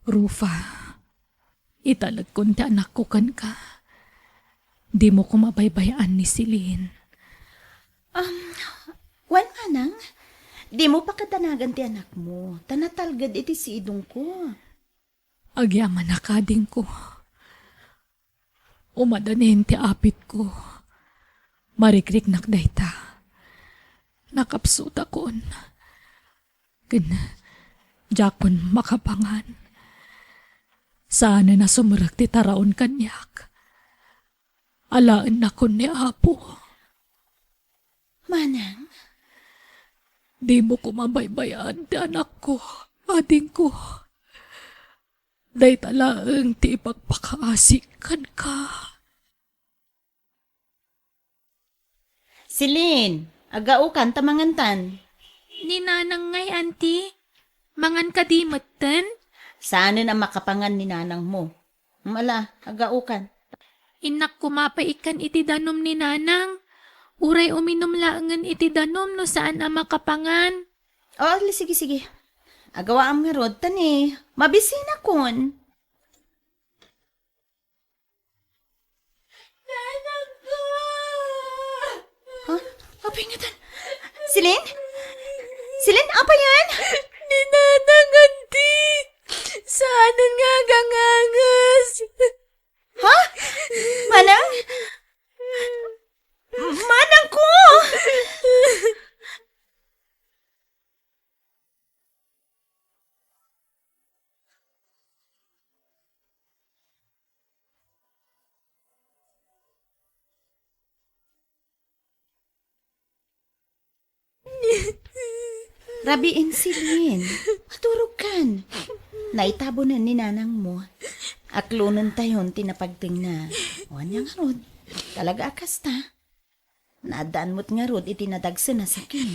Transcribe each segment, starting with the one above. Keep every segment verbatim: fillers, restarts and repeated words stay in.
Rufa, italekon ti anakko kenka. Dimo koma baybay-an ni Celine. Um, wen, manang, dimo pakadanagan ti anakmo, ta natalged iti sidongko. Agyamanak, adingko. Umadanin ti apitko. Marikriknak dayta. Nakapsutakon. Ken diakon makapangan. Saanen a sumrek ti taraon kaniak. Alaennakon ni Apo. Manang? Dimo koma baybay-an ti anakko, adingko. Dayta laeng ti ipakpakaasik kenka. Celine, agaokan ta mangantan. Ni nanang ngay, anti? Mangan kadi metten? Saanen a makapangan ni nanangmo. Mala, agaokan. Innak koma pay ikkan iti danum ni nanang. Uray uminum laengen iti danum no saan a makapangan. O, sige, sige. Agawaam ngarud, ta ni, mabisinakon. Nanangko! Ha? Apay ngatan? Celine? Celine, apay yan? Ni nanang, anti. Saanen nga aganganges. Ha? Manang? Manangko! Rabiin, Celine. Maturogkan. Naitabonen ni nanangmo. Aklonentayon ti napagtengna. O, ania ngarud? Talaga a kasta. Naaddaan met ngarud iti nadagsen a sakit.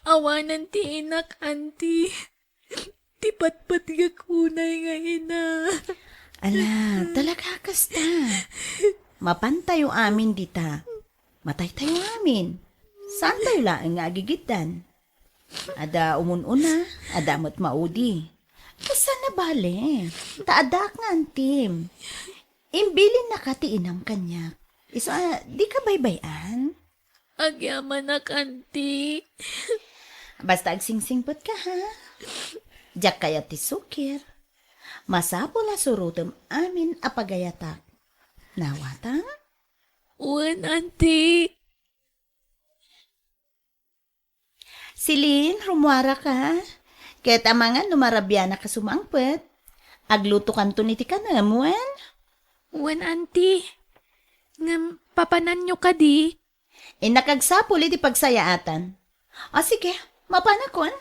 Awanen ti inak, anti. Ti patpatgak unay nga ina. Ala, talaga kasta. Mapantayo amin dita. Mataytayo amin. Saantayo laeng nga agigiddan. Adda umun-una, adda met maudi. Kasano bale? Ta addaak nga antim. Imbilinnaka ti inam kaniak. Isu a, dika baybay-an? Agyamanak, anti. Basta agsingsingpetka, ha? Diak kayat ti sukir. Masapul a surotem amin a pagayatak. Nawata? Wen, anti. Celine, rummuaraka. Ket amangan no marabianak a sumangpet. Aglutokanton iti kanem, wen? Wen, anti. Ngem papananyo kadi? Innak agsapul iti pagsayaatan. O, sige, mapanakon.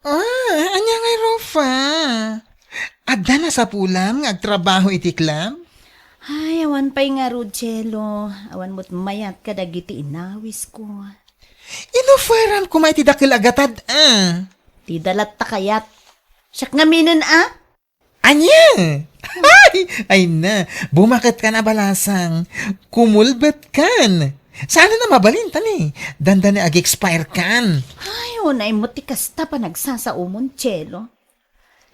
Ah, ania ngay, Rufa? Adda nasapulam nga agtrabaho iti club? Ay, awan pay ngarud, Chelo. Awan met mayat kadagiti inawisko. Inofferan koma iti dakel a gatad, a. Ti dalatta kayat. Siak ngaminen, a? Ania? Ay! Ay na, bumaketkan a balasang. Kumulbetkan. Saan a mabalin, ta ni, dandani ag-expire kan. Ay, unay mo ti kasta panagsasaomon, Chelo.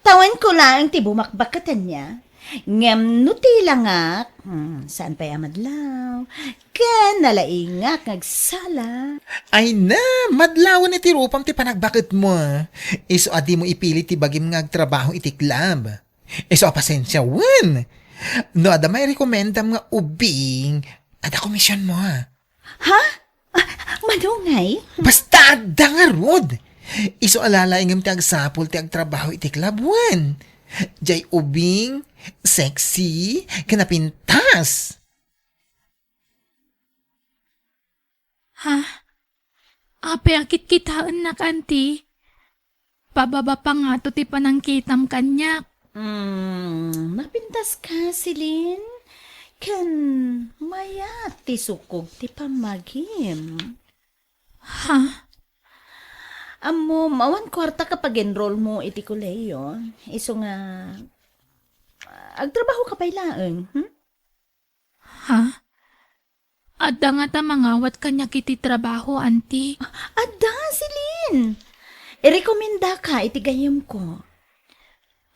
Tawenko laeng ti bumakbaket ania. Ngem no ti langak, hmm, saan pay a madlaw. Ken nalaingak nga agsala. Ay na, madlawen iti rupam ti panagbaketmo. Isu a dimo ipili ti bagim nga agtrabaho iti club. Isu a pasensia, wen. No adda mairekomendam nga ubing, adda komisionmo. Ha? Ah, manungay? Basta adda ngarud. Isu a lalaingem ti agsapul ti agtrabaho iti club, wen. Jay ubing, sexy, ken napintas. Ha? Apay a kitkitaennak, anti? Pababa pa ngato ti panangkitam kaniak. Hmm, napintas ka, Celine? Ken mayat ti sukog ti pammagim. Ha? Ammom, awan kuarta ka pag-enroll mo iti kolehiyo. Isu nga, agtrabaho ka pay laeng, hmm? Ha? Adda ngata mangawat kaniak iti trabaho, anti? Adda, Celine! Irekomendaka iti gayyemko.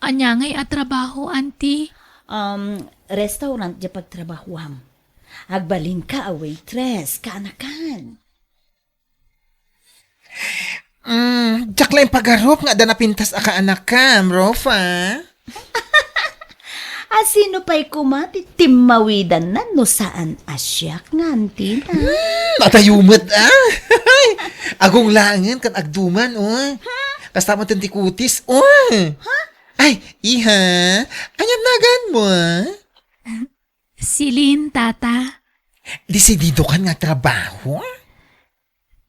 Ania ngay a trabaho, Auntie? Um, restaurant diay pagtrabahoam. Agbalinka a waitress, kaanakan. Mm, diak laeng pagarup nga adda napintas a kaanakam, Rofa. A sino pay koma ti timmawidanna no saan a siak nga antina? Hmm, adayo met, ah. Agunglaengen ken agduman, oh. Kasta met ti kutis, oh. Ha? Ay, iha, ania naganmo, ah? Celine, tata. Desididokan nga trabaho?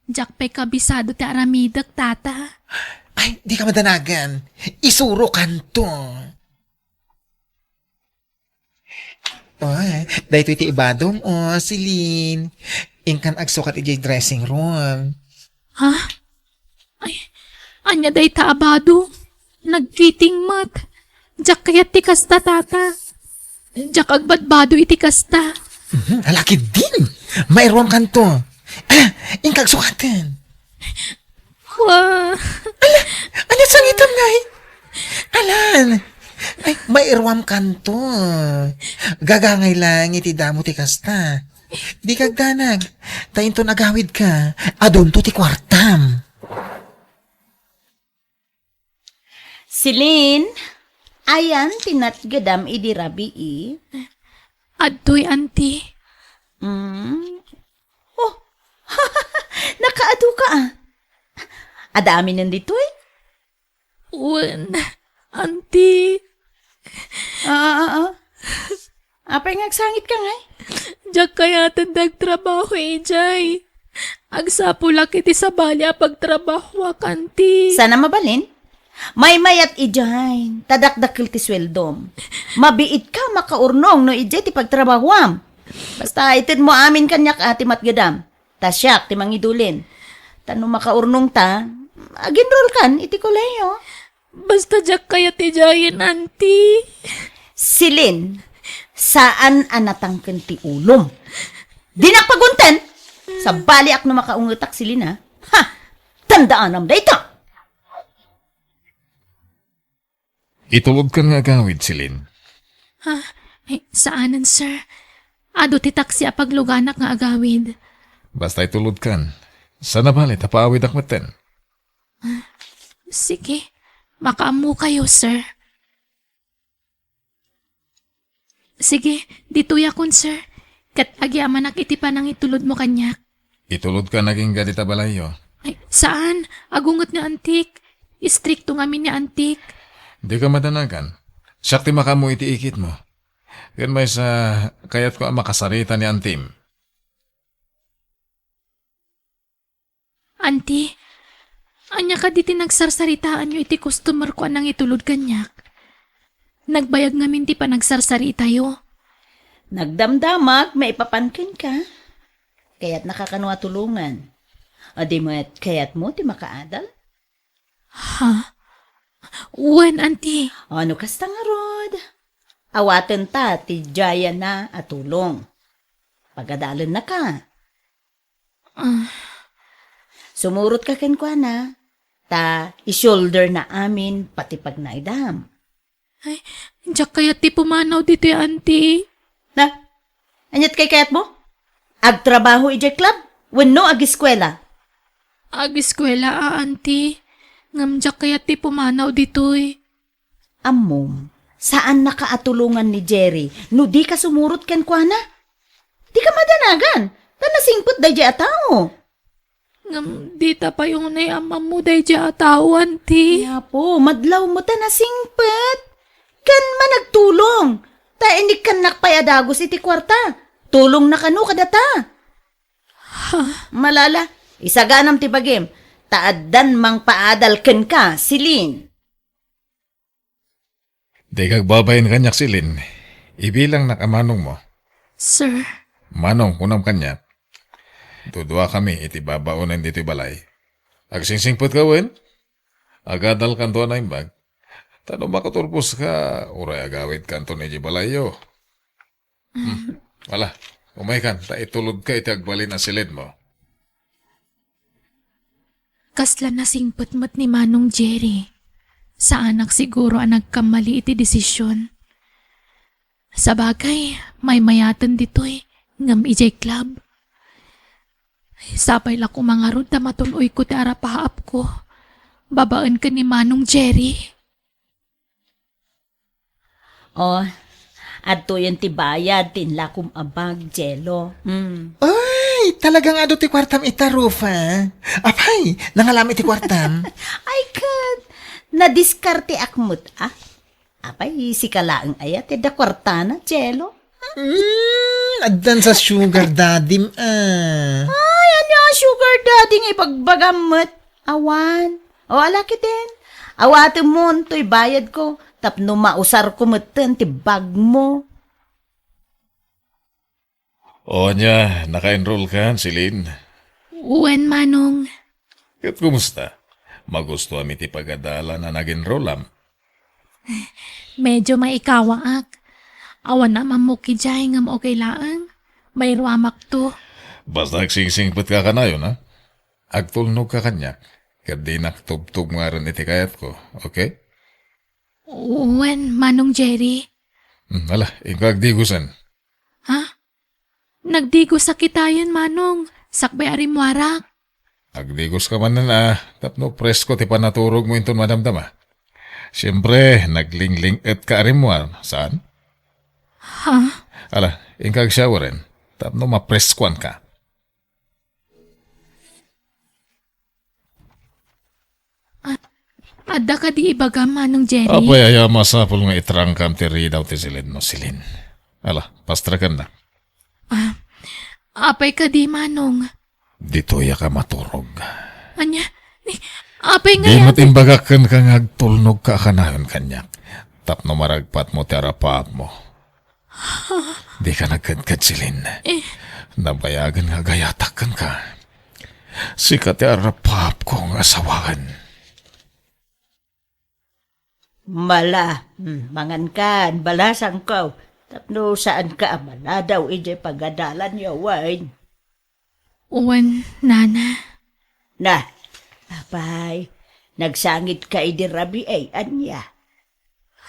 Diak pay kabisado ti aramidek, tata. Ay, dika madanagan. Isurokanto. Oh, daytoy ti ibadom, oh, Celine. Inkan agsukat idiay dressing room. Ha? Ay, ania dayta a bado? Nagkiting met. Diak kayat ti kasta, tata. Diak agbadbado iti kasta. Mhm, ala ketdin. Mairuamkanto. Ala, inka agsukaten. Wa. Ala, ala, sangitam ngay. Alan. Ay, mairuamkanto. Gagangay lang iti damo ti kasta. Dika agdanag. Ta inton agawidka, adunto ti kuartam. Celine, ayan ti natgedam idi rabii? Adtoy, Auntie. Mm. Oh, nakaadu ka, ah. Adda aminen ditoy? Wen, Auntie. Ah, ah, ah, ah. Apay nga agsangitka ngay? Diak kayaten ti agtrabaho idiay. Agsapulak iti sabali a pagtrabahoak, Auntie. Saan a mabalin? Maymayat idiay, ta dakdakkel ti sueldom. Mabiitka makaurnong no idiay ti pagtrabahoam. Basta itedmo amin kaniak a ti matgedam. Ta siak ti mangidulin. Ta no makaurnongta, agenrolkan iti kolehiyo. Basta diak kayat idiayen, Auntie. Celine, saan a natangken ti ulom. Dinak pagunten. Sabaliak no makaungetak, Celine, ha? Ha! Tandaanam dayta. Itulodkan nga agawid, Celine. Ha? Ay, saanen, sir. Adu ti taksi a pagluganak nga agawid. Basta itulodkan. Saan a bale ta paawidak metten. Sige. Makaammokayo, sir. Sige, ditoyakon, sir. Ket agyamanak iti panangitulodmo kaniak. Itulodkan agingga dita balayyo. Ay, saan? Agunget nga antik. Istrikto ngamin ni antik. Dika madanagan. Siak ti makaammo iti ikitmo. Ken maysa, kayatko a makasarita ni antim. Anti, ania kadi ti nagsarsaritaanyo iti customer-ko a nangitulod kaniak? Nagbayag ngamin ti panagsarsaritayo. Nagdamdamag maipapan kenka. Kayatnaka kano a tulongan? O di met kayatmo ti makaadal? Ha? Wen, anti. O, no kasta ngarud, awatenta ti diayna a tulong. Pagadalennaka. Ah. Sumurotka kenkuana, ta i-shoulder na amin pati pagnaedam. Ay, diak kayat ti pumanaw ditoy, anti. Na, aniat kay kayatmo? Agtrabaho idiay club wenno agiskuela? Agiskuela a, anti. Ngem diak kayat ti pumanaw ditoy. Ammom, saannaka a tulongan ni Jerry no dika sumurot kenkuana. Dika madanagan, ta nasingpet daydiay a tao. Ngem dita pay unay am-ammo daydiay a tao, anti. Ay, Apo, madlawmo ta nasingpet. Ken managtulong, ta inikkannak pay a dagus iti kuarta. Tulongna kano kadata. Ha? Malala, isaganam ti bagim, ta addan mangpaadal kenka, Celine. Dika agbabain kaniak, Celine. Ibilangnak a manongmo. Sir. Manong, kunam kaniak. Duduakami iti babaonen ditoy balay. Agsingsingpetka wen? Agadalkanto a naimbag. Ta no makaturposka, uray agawidkanton idiay balayyo. Hmm. Ala, umaykan, ta itulodka iti agbalin a silidmo. Kasla nasingpet met ni Manong Jerry. Saanak siguro a nagkammali iti desisyon. Sabagay, maymayaten ditoy, ngem idiay club. Sapay la koma ngarud ta matun-oyko ti arapaapko babaen ken ni Manong Jerry. Oh, adtoyen ti bayad ti inlakom a bag, Jello. Mm. Ay, talaga nga adu ti kuartam ita, Rufa. Apay, nangalami ti kuartam? Ay, ket, nadiskarteak met, ah. Apay, sika laeng aya ti adda kuartana, Jello? Mm, addan sa sugar daddy-m, ah. Ay, ania a sugar daddy nga ibagbagam met? Awan. O, ala ketdin. Awatemon toy bayadko tapno mausarko metten ti bagmo. O, ania, naka-enroll kan, Celine? Wen, Manong. Ket kumusta? Magustuam iti pagadalan a nag-enrollam? Medyo maikawaak. Awan a mammok idiay ngem okay laeng. Mairuamakto. Basta agsingsingpetka kanayon, ha? Agtulnogka kaniak, ket dinak tubtubngaren iti kayatko, okay? Wen, Manong Jerry. Hmm, ala, inka agdigosen. Ha? Nagdigosak itayen, Manong. Sakbay a rimmuarak. Agdigoska manen, ah, tapno presko ti panaturogmo inton madamdama. Siempre, naglingling-etka a rimmuar, saan? Ha? Ala, inka agshoweren, tapno mapreskoanka. Ah, adda kadi ibagam, Manong Jerry? Apay, aya masapul nga itrangkam ti ridaw ti Celine no Celine. Ala, pastrakennak. Ah, apay kadi, Manong? Ditoyak a maturog. Ania? Ni, apay nga Di met imbagak kenka nga agtulnogka a kanayon kaniak tapno maragpatmo ti arapaapmo. Dika nagkedked, Celine. Eh. Nabayagen nga agayatak kenka. Sika ti arapaapko nga asawaen. Mala, hmm, mangankan, balasangko, tapno saanka a maladaw idiay pagadalan, yawen. Wen, Nana. Na, apay, nagsangitka idi rabii, ania?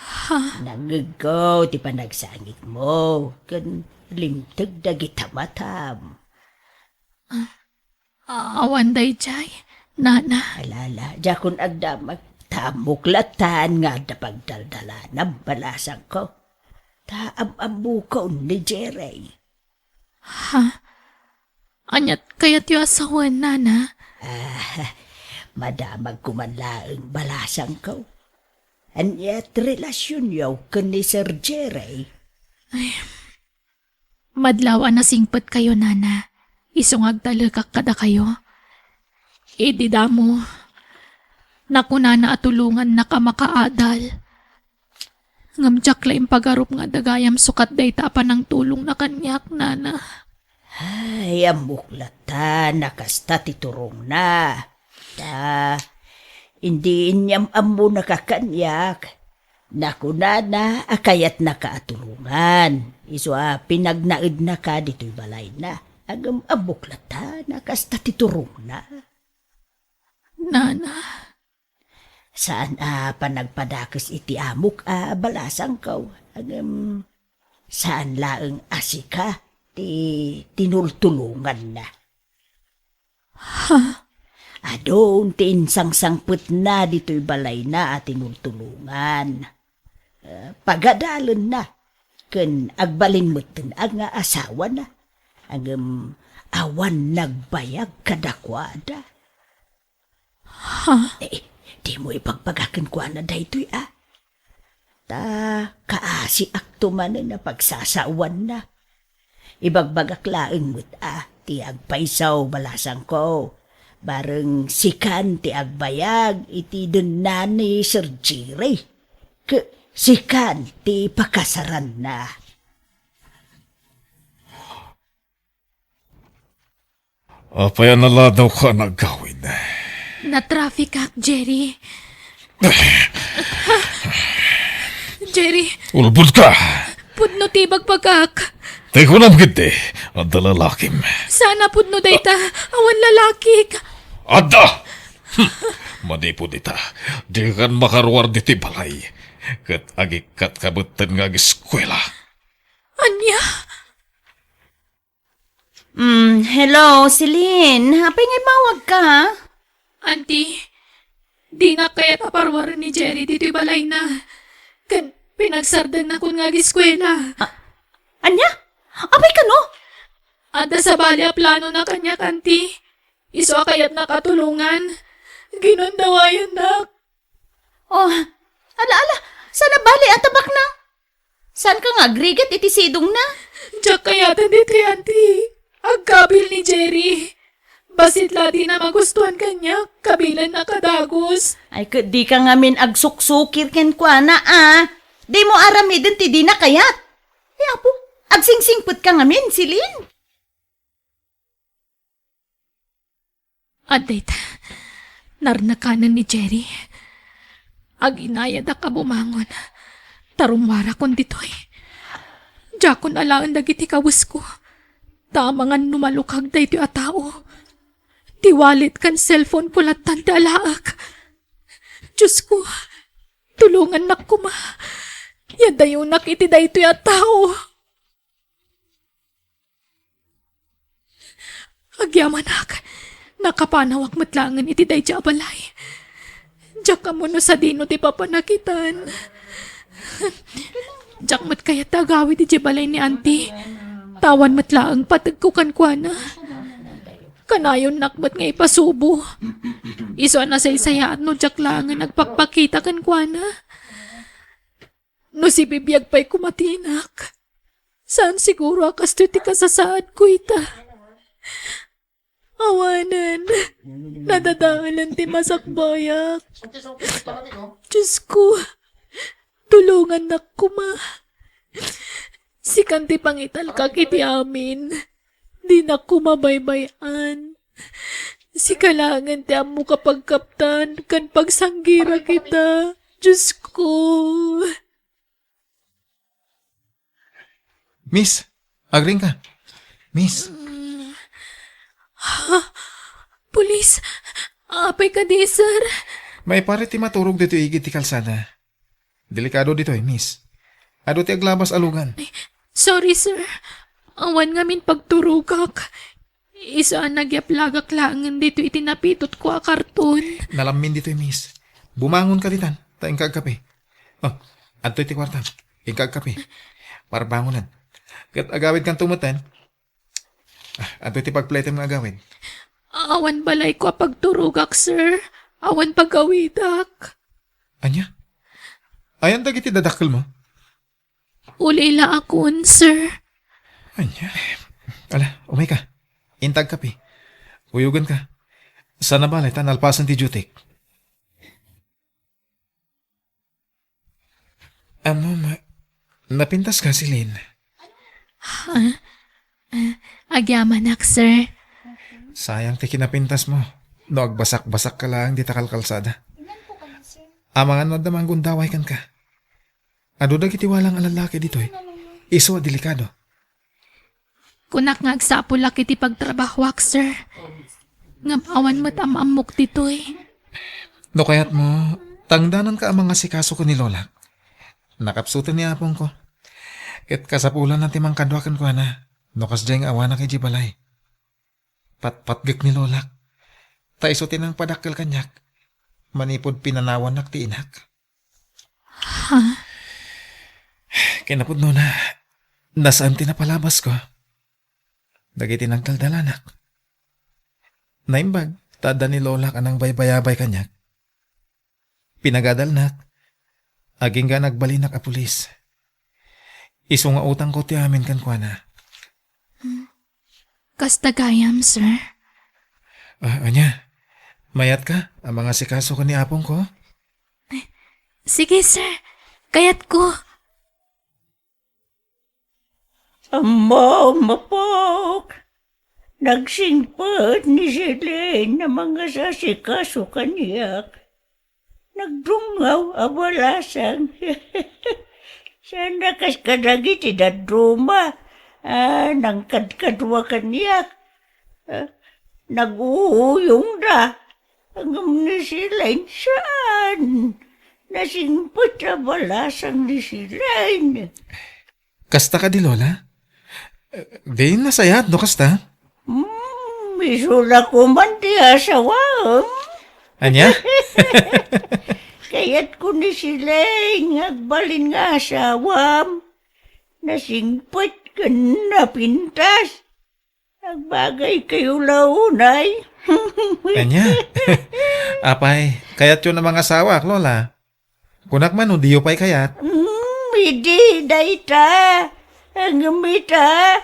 Ha? Nangngegko ti panagsangitmo, ken limteg dagita matam. Ah, awan daydiay, Nana. Alala, diakon agdamag. Ta ammok latan nga adda pagdaldalanam, balasangko. Ta am-ammokon ni Jerry. Ha? Aniat kayatyo a sawen, Nana? Ah, madamagko man laeng, balasangko. Aniat relasionyo ken ni Sir Jerry? Ay, madlaw a nasingpetkayo, Nana. Isu nga agtalekak kadakayo. Idi damo, nakunana a tulongannaka makaadal. Ngem diak la impagarup nga adda gayam sukat dayta a panangtulongna kaniak, Nana. Ay, ammok latta a kasta ti turongna. Ta, idi inyam-ammonaka kaniak, nakunana a kayatnaka a tulongan, isu a pinagnaednaka ditoy balayna. Ngem ammok latta a kasta ti turongna. Nana. Saan a panagpadakes iti amok a balasangko, ngem saan laeng a sika ti tinultulonganna. Ha? Adun ti insangsangpetna ditoy balayna a tinultulongan. Eh, pagadalenna, ken agbalin metten nga asawana. Ngem awan nagbayag kadakuada. Ha? Eh, dimo ibagbaga kenkuana daytoy, a? Ta kaasiakto manen a pagsasaoanna. Ibagbagak laeng met a ti agpayso, balasangko. Bareng sikan ti agbayag iti denna ni Sir Jerry. Ke-, sikan ti pakasaranna. Apay a naladawka a nagawid? Natrafikak, Jerry. Jerry. Ulbodka! Pudno ti ibagbagak. Ti kunam ketdi, adda lalakim. Saan a pudno dayta, awan lalakik. Adda! Manipud ita, dikan makaruar ditoy balay. Ket agikkatka metten nga ageskuela. Ania? Mm, hello, Celine. Apay nga immawagka? Auntie, dinak kayat a paruaren ni Jerry ditoy balayna. Ken pinagsardengna kun nga ageskuela. Ah, ania? Apay kano? Adda sabali a planona kaniak, Auntie. Isu a kayatnak a tulongan. Ginundawayannak. Oh, ala, ala, saan a bali a tabakna? Saanka nga agrigat iti sidongna? Diak kayaten ditoy, Auntie. Agkabil ni Jerry. Bassit la dina magustuan kaniak, kabilanna kadagus. Ay, ket dika ngamin agsuksukir kenkuana, a. Dimo aramiden ti dina kayat. Ay, apo, agsingsingpetka ngamin, Celine. Adda ita, narnakanen ni Jerry. Aginayadak a bumangon, ta rummuarakon ditoy. Diakon alaen dagiti kawesko, ta amangan no malukag daytoy a tao. Ti wallet ken cellphone ko lattan ti alaek. Diosko, tulongannak koma. Yadayonak iti daytoy a tao. Agyamanak, nakapanawak met laengen iti daydiay a balay. Diak ammo no sadino ti papanakitan. Diak met kayat ti agawid idiay balay ni Auntie. Ta awan met laeng pategko kenkuana. Kanayonnak met nga ipasubo. Isu a nasaysayaat no diak laengen agpakpakita kenkuana. No sibibiag pay koma ti inak, saan siguro a kastoy ti kasasaadko ita. Awanen, nadadaelan ti masakbayak. Diosko, tulongannak koma. Sikan ti pangitalkak iti amin. Dinak koma baybay-an. Sika laengen ti ammok a pagkaptan ken pagsanggirak ita, Diosko. Miss, agriingka. Miss. Ha? Pulis? Apay kadi, sir? Maiparit ti maturog ditoy igid ti kalsada. Delikado ditoy, miss. Adu ti aglabas a lugan. Sorry, sir. Awan ngamin pagturogak. Isu a nagyaplagak laengen ditoy iti napitotko a karton. Nalammin ditoy, miss. Bumangonka ditan, ta inka agkape. Oh, adtoy ti kuartam. Inka agkape. Parbangonan. Ket agawidkanto metten. Ah, adtoy ti pagplaytem nga agawid. Awan balayko a pagturogak, sir. Awan pagawidak. Ania? Ayan dagiti dadakkelmo? Ulila akon, sir. Ania? Ala, umayka. Inta agkape. Uyogenka. Saan a bale ta nalpasen ti dutyk. Ammom, napintaska, Celine? Ha? Ah, agyamanak, sir. Sayang ti kinapintasmo. No agbasakbasakka laeng dita kalkalsada. Amangan no adda manggundaway kenka. Adu dagiti walang a lallaki ditoy. Isu a delikado. Kunak nga agsapulak iti pagtrabahoak, sir. Ngem awan met am-ammok ditoy. No kayatmo, tangdananka a mangasikaso ken ni Lolak. Nakapsuten ni apongko. Ket kasapulanna ti mangkadua kenkuana, no kasdiay nga awanak idiay balay. Patpatgek ni Lolak. Ta isu ti nangpadakkel kaniak manipud pinanawannak ti inak. Ha? Kinapudnona, nasaan ti napalabasko. Dagiti nagdaldalanak. Naimbag, ta adda ni Lolak a nangbaybayabay kaniak. Pinagadalnak, agingga nagbalinak a pulis. Isu nga utangko ti amin kenkuana. Hmm. Kasta gayam, sir. Ah, ania? Mayatka a mangasikaso ken ni apongko? Sige, sir. Kayatko. Ammom, apok, nagsingpet ni Celine a mangasikaso kaniak. Nagdungngaw a balasang. Saan a kas kadagiti dadduma a nangkadkadua kaniak. Ah, nag-uuyongda. Ngem ni Silen, saan. Nasingpet a balasang ni Silen. Kasta kadi, Lola? Di nasayaat no kasta? Hmm, isu la koman ti asawam. Ania? Kayatko ni Silen nga agbalin nga asawam. Nasingpet ken napintas. Agbagaykayo la unay. Ania? Apay, kayatyo a mangasawaak, Lola? Kunak man no diyo pay kayat? Mm, idi dayta. Ngem ita,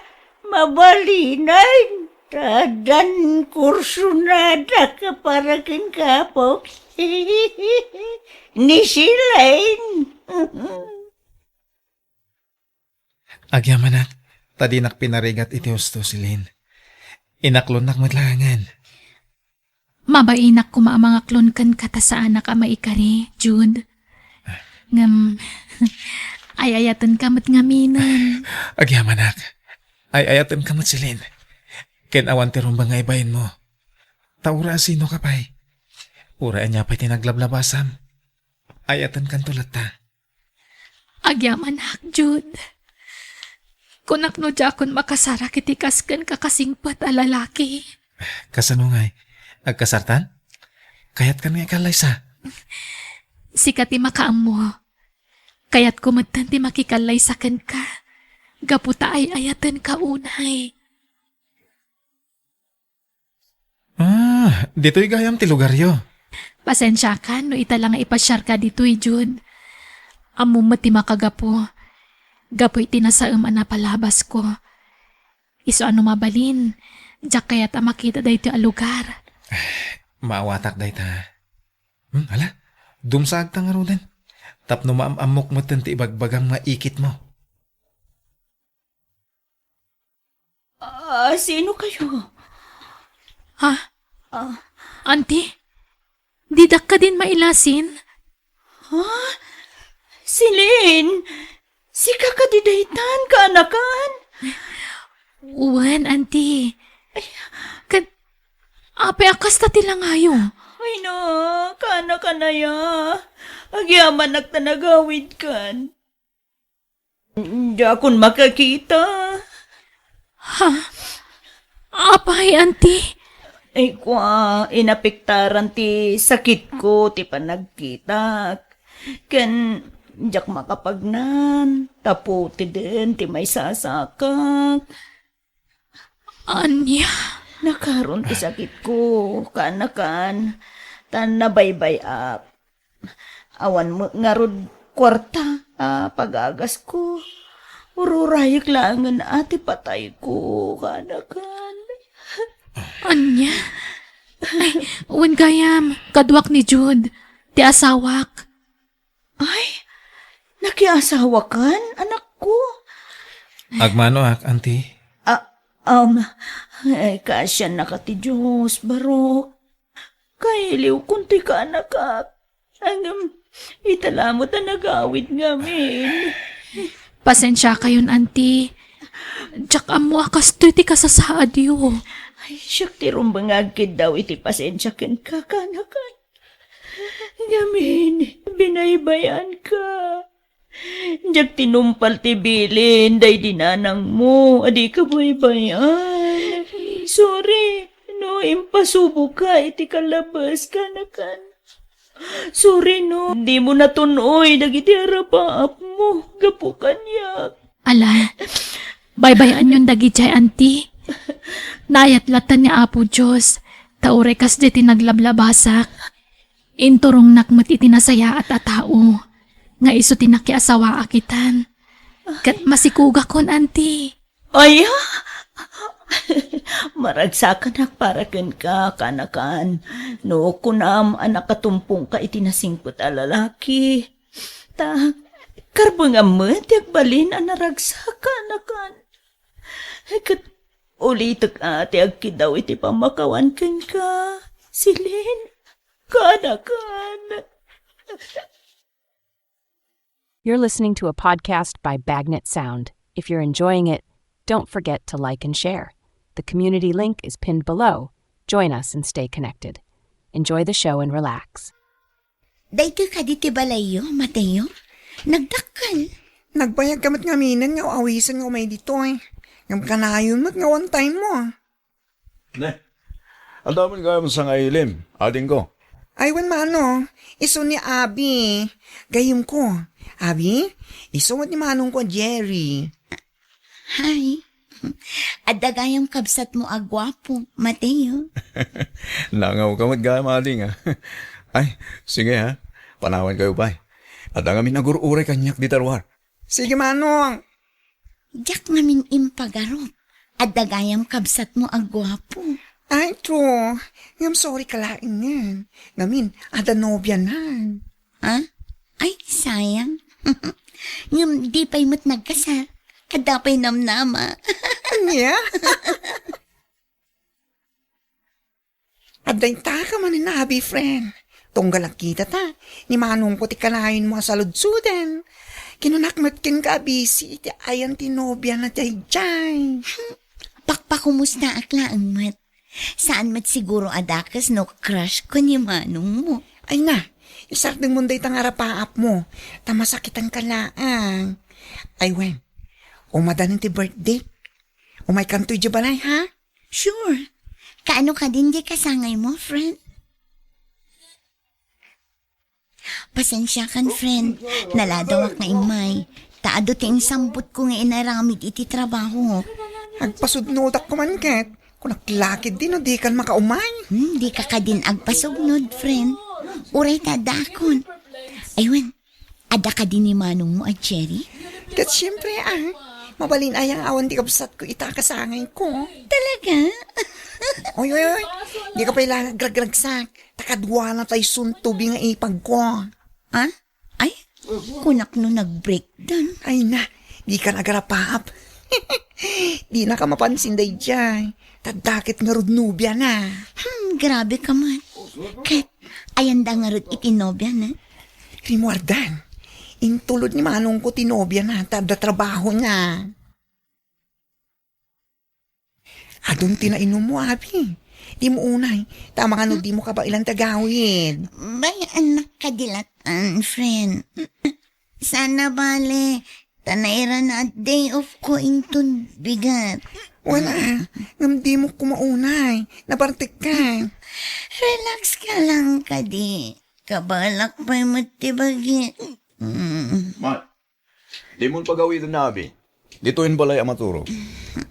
mabalinen. Ta addan kursonadak para ken Apo. Ni Silen. Agyamanak, ta dinak pinarigat iti husto, Silen. Inaklonnak met laengen. Mabainak koma a mangaklon kenka ta saanak a maikari, Jude. Ngem, ay-ayatenka met ngaminen. Agyamanak, ay-ayatenka met, Silen. Ken awan ti rumbeng nga ibainmo. Ta uray a sinoka pay. Uray ania pay ti naglablabasam. Ay-ayatenkanto latta. Agyamanak, Jude. Kunak no diakon makasarak iti kas kenka kasingpet a lalaki. Kasano ngay? Agkasartan? Kayatkan nga ikallaysa? Sika ti makaammo. Kayatko metten ti makikallaysa kenka. Gapu ta ay-ayatenka unay. Ah, ditoy gayam ti lugaryo. Pasensiakan no ita la nga ipasiarka ditoy, Jude. Ammom met ti makagapu. Gapu iti nasaem a napalabasko. Isu a no mabalin, diak kayat a makita daytoy a lugar. Maawatak dayta. Hmm, ala, dumsaagta ngaruden. Tapno maam-ammok metten ti ibagbagam nga ikitmo. Ah, sino kayo? Ha? Ah. Auntie? Didak kadin mailasin? Ha? Celine, sika kadi daytan, kaanakan? Wen, Auntie. Ay. Ket, apay a kasta ti langayo? Ay na, kaanakan aya. Agyamanak ta nagawidkan. Diakon makakita. Ha? Apay, Auntie? Ay, kua, inapektaran ti sakitko ti panagkitak. Ken diak makapagnan, ta putiden ti maisasakak. Ania? Nakaron ti sakitko, kaanakan, ta nabaybay-ak. Awan met ngarud kuarta a pagagasko. Ururayek laengen a ti patayko, kaanakan. Ania? Ay, wen gayam, kaduak ni Jude, ti asawak. Ay, nakiasawakan, anakko? Agmanoak, Auntie. Ah, um, ay, kaasiannaka ti Dios, barok. Kailiwkon ti kaanakak. Ngem, ita la met a nagawid ngamin. Pasensiakayon, Auntie. Diak ammo a kastoy ti kasasaadyo. Ay, siak ti rumbeng nga agkiddaw iti pasensia kenka, kaanakan. Ngamin, binaybay-anka. Diak tinumpal ti bilin daydi nanangmo a dika baybay-an. Sorry no impasuboka iti kalabes, kaanakan. Sorry no dimo natun-oy dagiti arapaapmo gapu kaniak. Ala, baybay-anyon dagidiay, Auntie. Naayat latta ni Apo Dios, ta uray kasdiay ti naglablabasak. Inturongnak met iti nasayaat a tao, nga isu ti nakiasawaak itan. Ket masikugakon, Auntie. Aya? Maragsakanak para kenka, kaanakan. No kunam a nakatumpongka iti nasingpet a lalaki, ta karbengam met ti agbalin a naragsak, kaanakan. Ket ulitek a ti agkiddaw iti pammakawan kenka, Celine, kaanakan. You're listening to a podcast by Bagnet Sound. If you're enjoying it, don't forget to like and share. The community link is pinned below. Join us and stay connected. Enjoy the show and relax. Daytoy kadi ti balayyo, Mateo? Nagdakkel. Nagbayag ka met ngaminen nga awisen nga umay ditoy. Ngem kanayon met nga one time mo, ah. Ne. Adda man gayam sangailim, adingko. Ay, wen, mano. Isu ni Abi. Gayemko. Abi, isu met ni manongko a Jerry. Hi. Adda gayam kabsatmo a guapo, Mateo. Nangaw ka met gayam, ading, ah. Ay, sige, ha. Panawan kayo pay. Adda ngamin agur-uray kaniak dita ruar. Sige, manong. Diak ngamin impagarup. Adda gayam kabsatmo a guapo. Ay, true. Ngem sorry ka laengen. Ngamin, adda nobianan. Ha? Ay, sayang. Ngem di pay met nagkasar. Adda pay namnama. Ania? Adda intaka manen a Abi, friend. Tunggal agkitata, ni manongko ti kanayonmo a saludsuden. Kinunak met kenka a busy iti ayan ti nobiana daydiay. Pakpakumustaak laeng met. Saan met siguro a dakes no crush ko ni manongmo. Ay na, isardengmon dayta nga arapaapmo, ta masakitanka laeng. Ay wen, umadanen ti birthday. Umaykanto idiay balay, ha? Sure. Kaano kadin diay kasangaymo, friend? Pasensiakan, friend. Naladawak nga immay. Ta adu ti insambotko nga inaramid iti trabaho. Agpasudnodak koma ket. Kunak la ketdi no dikan makaumay. Hmm, dika kadin agpasugnod, friend. Uray ta addakon. Ay wen, adda kadi ni manongmo a Jerry? Ket siempre, ah. Mabalin aya nga awan ti kabsatko ita a kasangayko. Talaga? Oy, oy, oy. Dika pay la agragragsak. Ta kaduana tay suntobi nga ipagko. Ah? Ay, kunak no nag-breakdown. Ay na, dikan agarapaap. Dinaka mapansin daydiay. Ta adda ket ngarud nobiana. Hmm, grabe ka man. Ket, ayanda ngarud iti nobiana? Rimuardan, intulod ni manongko ti nobiana, ta adda trabahona. Adun ti nainummo, abi. Dimo unay, ta amangan no dimo kabaelan ti agawid. Bay-annak kadi latan, friend. Saan a bale, ta nairana a day off ko inton bigat. Wala, ngem dimo koma unay, nabartek ka. Relax ka lang kadi. Kabaelak pay met ti bagi. Mm. Mat, Dimon pagawiden, abi. Ditoyen balay a maturog.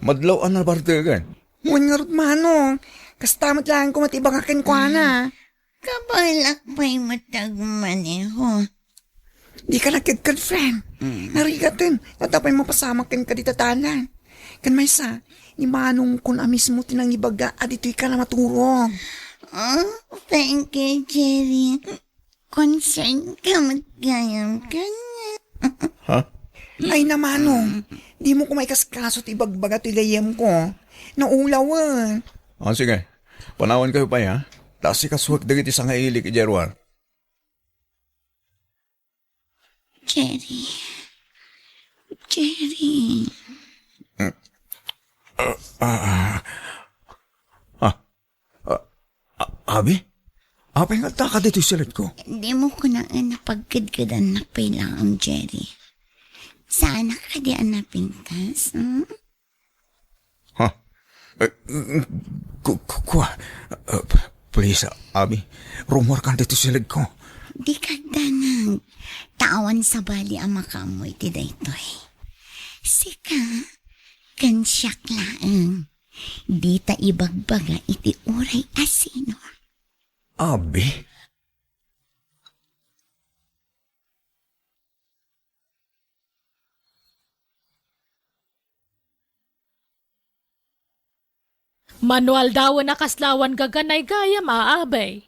Madlaw a nabartegan. Wen ngarud, manong. Kasta met laeng koma ti ibagak kenkuana. Kabaelak pay met ti agmaneho. Dika nagkedked, friend. Mm. Narigaten, adda pay mapasamak kenka dita dalan. Ken maysa, ni manongkon a mismo ti nangibaga a ditoyka a maturog. Oh, thank you, Jerry. Concern ka met gayam kaniak. Ha? Ay na, manong, dimo koma ikaskaso ti ibagbaga ti gayyemko. Naulawen. Ah, sige. Panawan kayo pay, ha? Ta asikasuek dagiti sangailik idiay ruar. Jerry. Jerry. Ah, ah, ah. Ah, ah, abi? Apay nga adda ka ditoy siled ko? Dimo kunaen a pagkedkedannak pay laeng, Jerry. Saanak kadi a napintas, hmm? Ha? Eh, ku-, ku-, kua. Eh, please, abi, rumuarkan ditoy siled ko. Dika agdanag. Ta awan sabali a makaammo iti daytoy. Sika, ken siak laeng. Dita ibagbaga iti uray a sino. Abi? Mano aldawen a kasla awan gaganay gayam a, abay.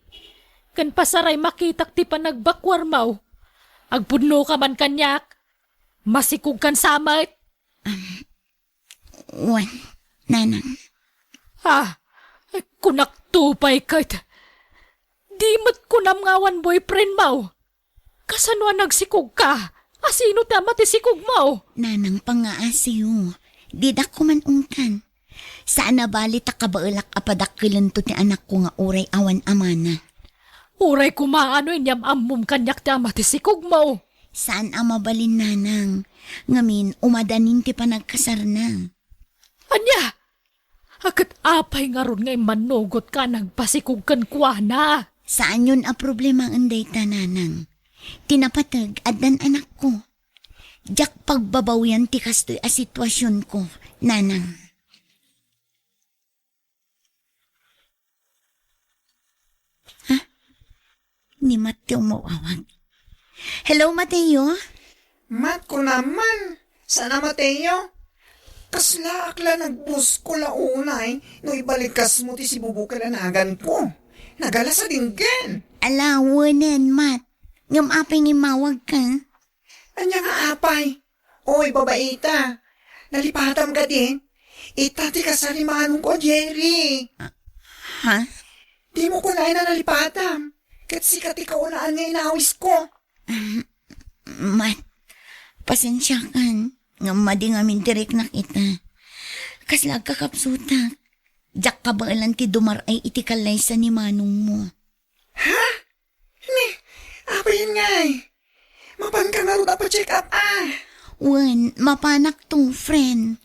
Ken pasaray makitak ti panagbakuarmo. Agpudnoka man kaniak. Masikogkan sa met. Wen, nanang. Ah, kunakto pay ket. Di met kunam nga awan boyfriendmo. Kasano a nagsikogka? Asino ti ama ti sikogmo? Nanang, pangngaasiyo. Didak koma ungkan. Saan a bali ta kabaelak a padakkelento ti anakko nga uray awan amana. Uray koma no inyam-ammom kaniak ti ama ti sikogmo. Saan a mabalin, nanang. Ngamin, umadanin ti panagkasarna. Ania? Ket apay ngarud nga immannugotka a nagpasikog kenkuana? Saanyon a problemaen dayta, nanang. Ti napateg, addan anakko. Diak pagbabawian ti kastoy a situasionko, nanang. Ha? Ni Mateo mawawag. Hello, Mateo? Mat, kunam man. Sana, Mateo? Kaslaak la nagbuskol a unay no ibalikasmo ti sibubukel a naganko. Nagala sa dinggen. Ala, wenen, Mat. Ngem apay nga immawagka? Ania nga apay? Oy, babaita. Nalipatam kadi? Ita ti kasar ni manongko a Jerry. Ah, ha? Dimo kunaen a nalipatam. Ket sika ti kaunaan nga inawisko. Ah, Mat, pasensiakan. Ngem madi ngamin ti riknak ita. Kasla agkakapsutak. Diak kabaelan ti dumar-ay iti kallaysa ni manongmo. Ha? Ni, apay ngay? Mapanka ngarud a pa-check up, ah? Wen, mapanak to, friend.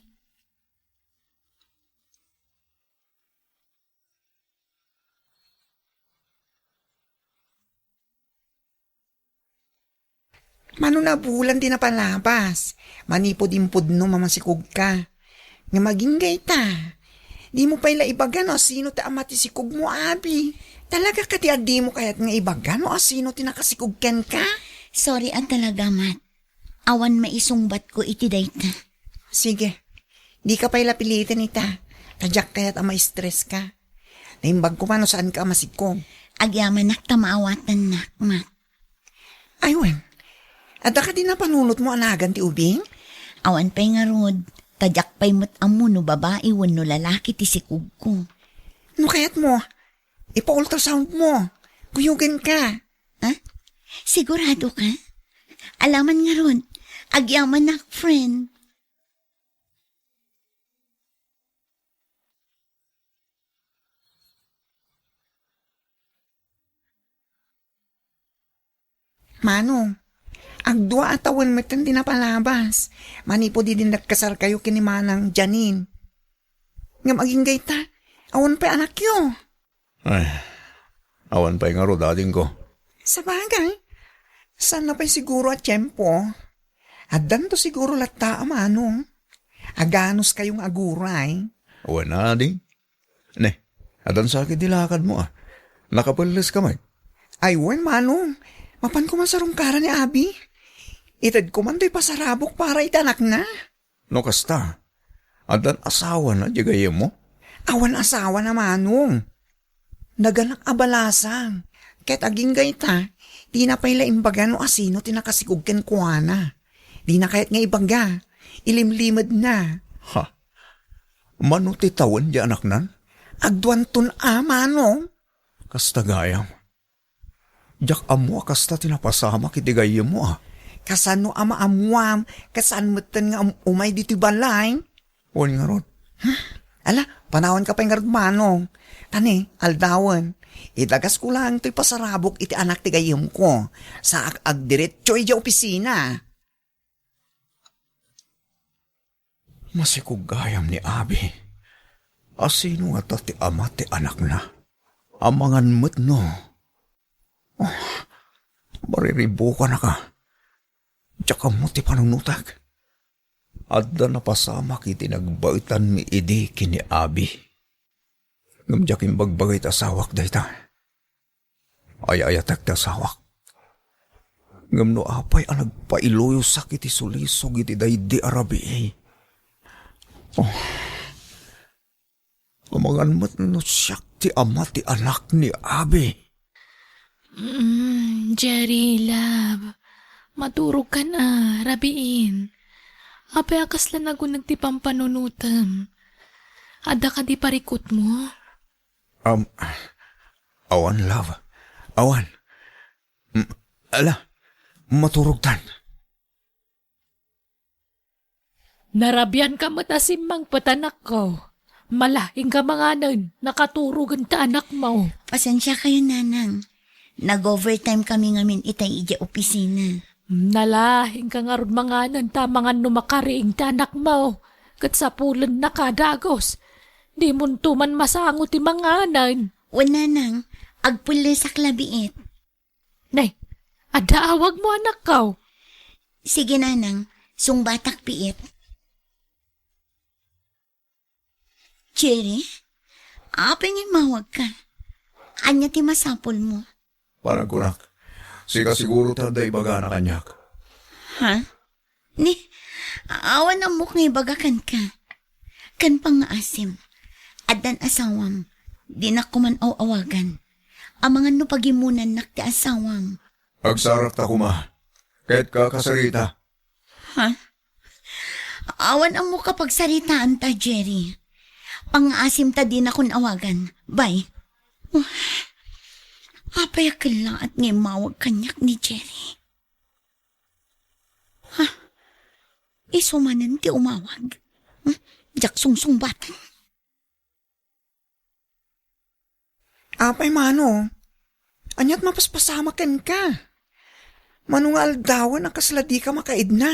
Mano nabulan ti napalabas, manipud impudno mamasikogka. Nga maginggay ta, dimo pay la ibaga no asino ti ama ti sikogmo, abi. Talaga kadi a dimo kayat nga ibaga no asino ti nakasikog kenka? Sorry a talaga, Mat. Awan maisungbatko iti dayta. Sige, dika pay la piliten ita, ta diak kayat a ma-stress ka. Naimbag koma no saanka a masikog. Agyamanak ta maawatannak, Mat. Ay wen, adda kadi napanunotmo a nagan ti ubing? Awan pay ngarud, ta diak pay met ammo no babai wenno lalaki ti sikogko. No kayatmo, ipa-ultrasoundmo. Kuyogenka. Ha? Sigurado ka? Alaman ngarud, agyamanak, friend. Manong, agdua a tawen metten ti napalabas, manipud idi nagkasarkayo ken ni Manang Janine. Ngem agingga ita, awan pay anakyo. Ay, awan pay ngarud, adingko. Sabagay, saan na pay siguro a tiempo? Addanto siguro latta a manong. Aganos kayo nga aguray. Wen, ading. Ne, addan sakit ti lakadmo, a. Nakapelles ka met? Ay, wen, manong. Mapan ko man sarungkaran ni abi. Itedko man toy pasarabok para iti anakna. No kasta, addan asawana diay gayyemmo? Awan asawana, manong. Naganak a balasang. Ket agingga ita, dina pay la imbaga no asino ti nakasikog kenkuana. Dina kayat nga ibaga. Ilimlimedna. Ha? Mano ti tawen diay anaknan? Agduanton a, manong. Kasta gayam. Diak ammo a kasta ti napasamak iti gayyemmo, a. Kasano a maammuam, kasano metten nga um-, umay ditoy balay? Wen ngarud. Huh? Ala, panawanka pay ngarud, manong. Ta ne, aldawen, idagasko laeng toy pasarabok iti anak ti gayyemko. Saak agdiretso idiay opisina. Masikog gayam ni abi. Asino ngata ti ama ti anakna? Amangan met no? Oh, mariribukanaka. Diak ammo ti panunotak. Adda napasamak iti nagbaetanmi idi ken ni abi. Ngem diak imbagbaga iti asawak dayta. Ay-ayatek ti asawak. Ngem no apay a nagpailuyosak iti sulisog iti daydi a rabii. Oh. Amangan met no siak ti ama ti anak ni abi. Mm, Jerry, love. Maturogkan a, rabiin. Apay a kasla naguneg ti pampanunotem? Adda kadi parikutmo? Um, awan, love. Awan. Mm, ala, maturogtan. Narabianka met a simmangpet, anakko. Malaing ka manganen, nakaturogen ti anakmo. Pasensiakayo, nanang. Nag-overtime kami ngamin itay idiay opisina. Nala, inka ngarud manganen ta mangan no makariing ti anakmo. Ket sapulennaka dagus. Dimonto man masango ti manganen. Wen, nanang, agpullesak la biit. Nay, adda awagmo, anakko. Sige, nanang, sungbatak biit. Jerry, apay nga immawagka? Ania ti masapulmo? Panagkunak, sika siguro ti adda ibagana kaniak. Ha? Ni, awan ammok nga ibaga kenka. Ken pangngaasim, addan asawam, dinak koma aw-awagan. Amangan no pagimonannak ti asawam. Agsarakta koma. Kayatka a kasarita. Ha? Awan ammok a pagsaritaanta, Jerry. Pangngaasim ta dinakon awagan. Bye. Apay a kellaat nga immawag kaniak ni Jerry? Ha? Isu manen ti umawag. Hmm? Diak sungsungbatan. Apay, mano? Ania't mapaspasamak kenka? Mano nga aldawen a kasla dika makaidna?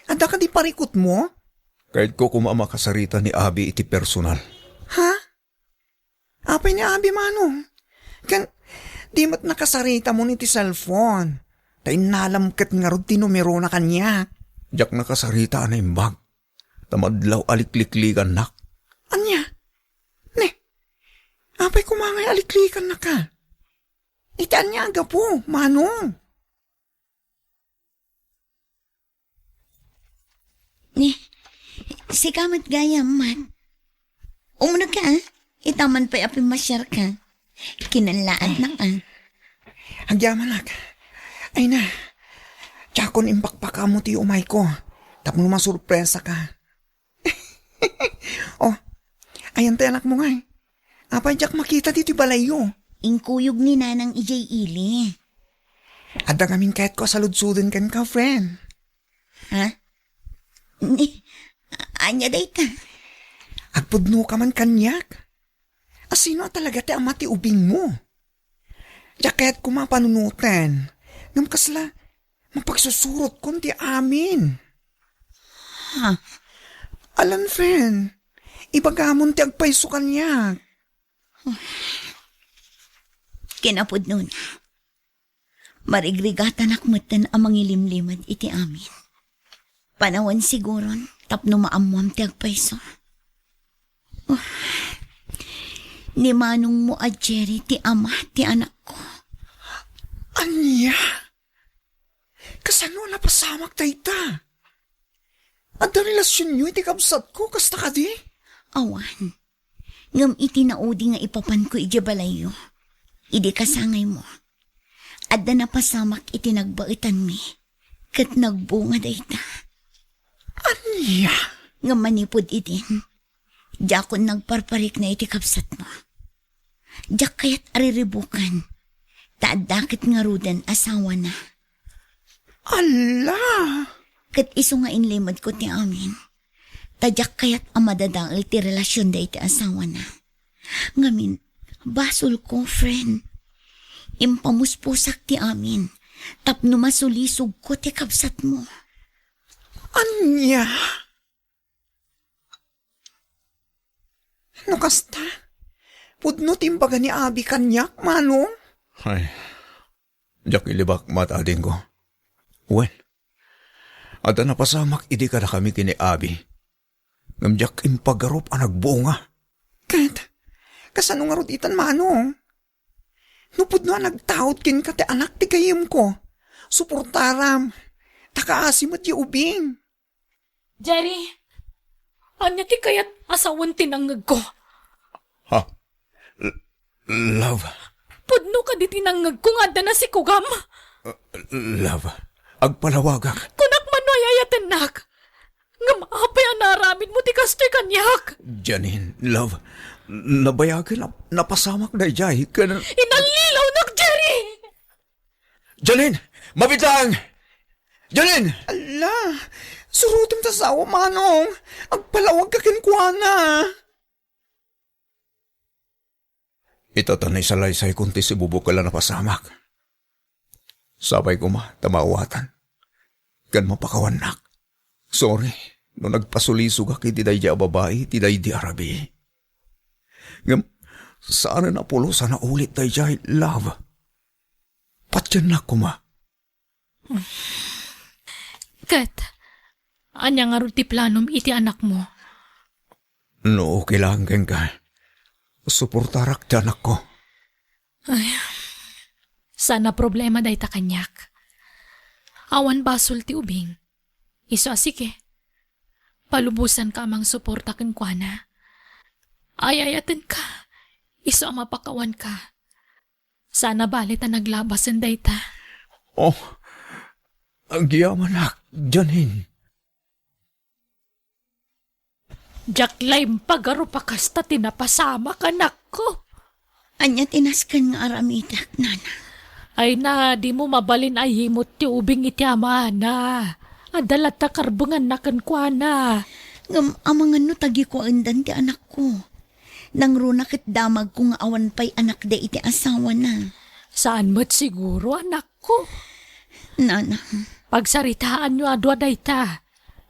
Adda kadi parikutmo? Kayatko koma a makasarita ni Abi iti personal. Ha? Apay ni Abi, mano? Ken, di met nakasaritamo iti cellphone. Ta innalam ket ngarud ti numerona kaniak. Diak nakasarita a naimbag. Ta madlaw a likliklikannak. Ania? Ne, apay koma ngay a liklikannaka? Iti ania a gapu, mano? Ni, sika met gayam, Mat. Umuna ka, ah? Ita man pay a pimmasiarka. Kinallaatnak, ah. Agyamanak. Ay na, diakon impakpakaammo ti umayko. Tapno masurpresaka. Oh, ayan ti anakmo ngay. Apay diak makita ditoy balayyo? Inkuyog ni Nanang idiay ili. Adda ngamin kayatko a saludsoden kenka, friend. Ha? Ni, ania dayta? Agpudnoka man kaniak. A sino a talaga ti ama ti ubingmo? Diak kayat koma a panunoten. Ngem kasla, mapagsusurotkon ti amin. Ha? Alan, friend, ibagamon ti agpayso kaniak. Kinapudnona, marigrigatanak metten a mangilimlimed iti amin. Panawen siguron tapno maammoam ti agpayso. Oh, ni manongmo a Jerry ti ama ti anakko. Ania? Kasano a napasamak dayta? Adda relasionyo iti kabsatko, kasta kadi? Awan. Ngem iti naudi nga ipapanko idiay balayyo, idi kasangaymo, adda napasamak iti nagbaetanmi, ket nagbunga dayta. Ania? Ngem manipud idin, diakon nagparparikna iti kabsatmo. Diak kayat a riribukan, ta adda ket ngaruden asawana. Alla! Ket isu nga inlimedko ti amin, ta diak kayat a madadael ti relasionda iti asawana. Ngamin, basolko, friend. Impamuspusak ti amin tapno masulisogko ti kabsatmo. Ania? No kasta, pudno ti imbaga ni Abi kaniak, Manong? Ay, diak ilibak met, adingko. Wen, adda napasamak idi kadakami ken ni Abi. Ngem diak impagarup a nagbunga. Ket, kasano ngarud itan, Manong? No pudno a nagtaud kenka ti anak ti gayyemko, suportaram, ta kaasi met ti ubing. Jerry, ania ti kayat a sawen ti nangngegko? Ha? L-, love? Pudno kadi ti nangngegko nga adda nasikugam? Uh, love, agpalawagak. Kunak man no ay-ayatennak. Ngem apay a naaramidmo ti kastoy kaniak? Janine, love, nabayagen a napasamak daydiay ken... Inallilawnak, Jerry! Janine! Mabiit laeng! Janine! Alla, surotem ti asawa, Manong. Agpalawagka kenkuana. Ita ta naisalaysay kon ti sibubukel a napasamak. Sapay koma ta maawatan ken mapakawannak. Sorry no nagpasulisogak iti daydi a babai iti daydi a rabii. Ngem saanen a pulos a naulit daydiay, love. Patiennak koma. Ket, ania ngarud ti planom iti anakmo? No okay laeng kenka, suportarak ti anakko. Ay, saan a problema dayta kaniak. Awan basol ti ubing. Isu a sige. Palubosanka a mangsuporta kenkuana. Ay-ayatenka. Isu a mapakawanka. Saan a bale ta naglabasen dayta. Oh, agyamanak, Janine. Diak la impagarup a kasta ti napasamak, anakko. Ania ti nasken nga aramidek, nana? Ay na, dimo mabalin a yimut ti ubing iti amana. Adda latta karbenganna kenkuana. Ngem amangan no tagikuaendan ti anakko. Nangruna ket damagko nga awan pay anakda iti asawana. Saan met siguro, anakko? Nana. Pagsaritaanyo a dua dayta.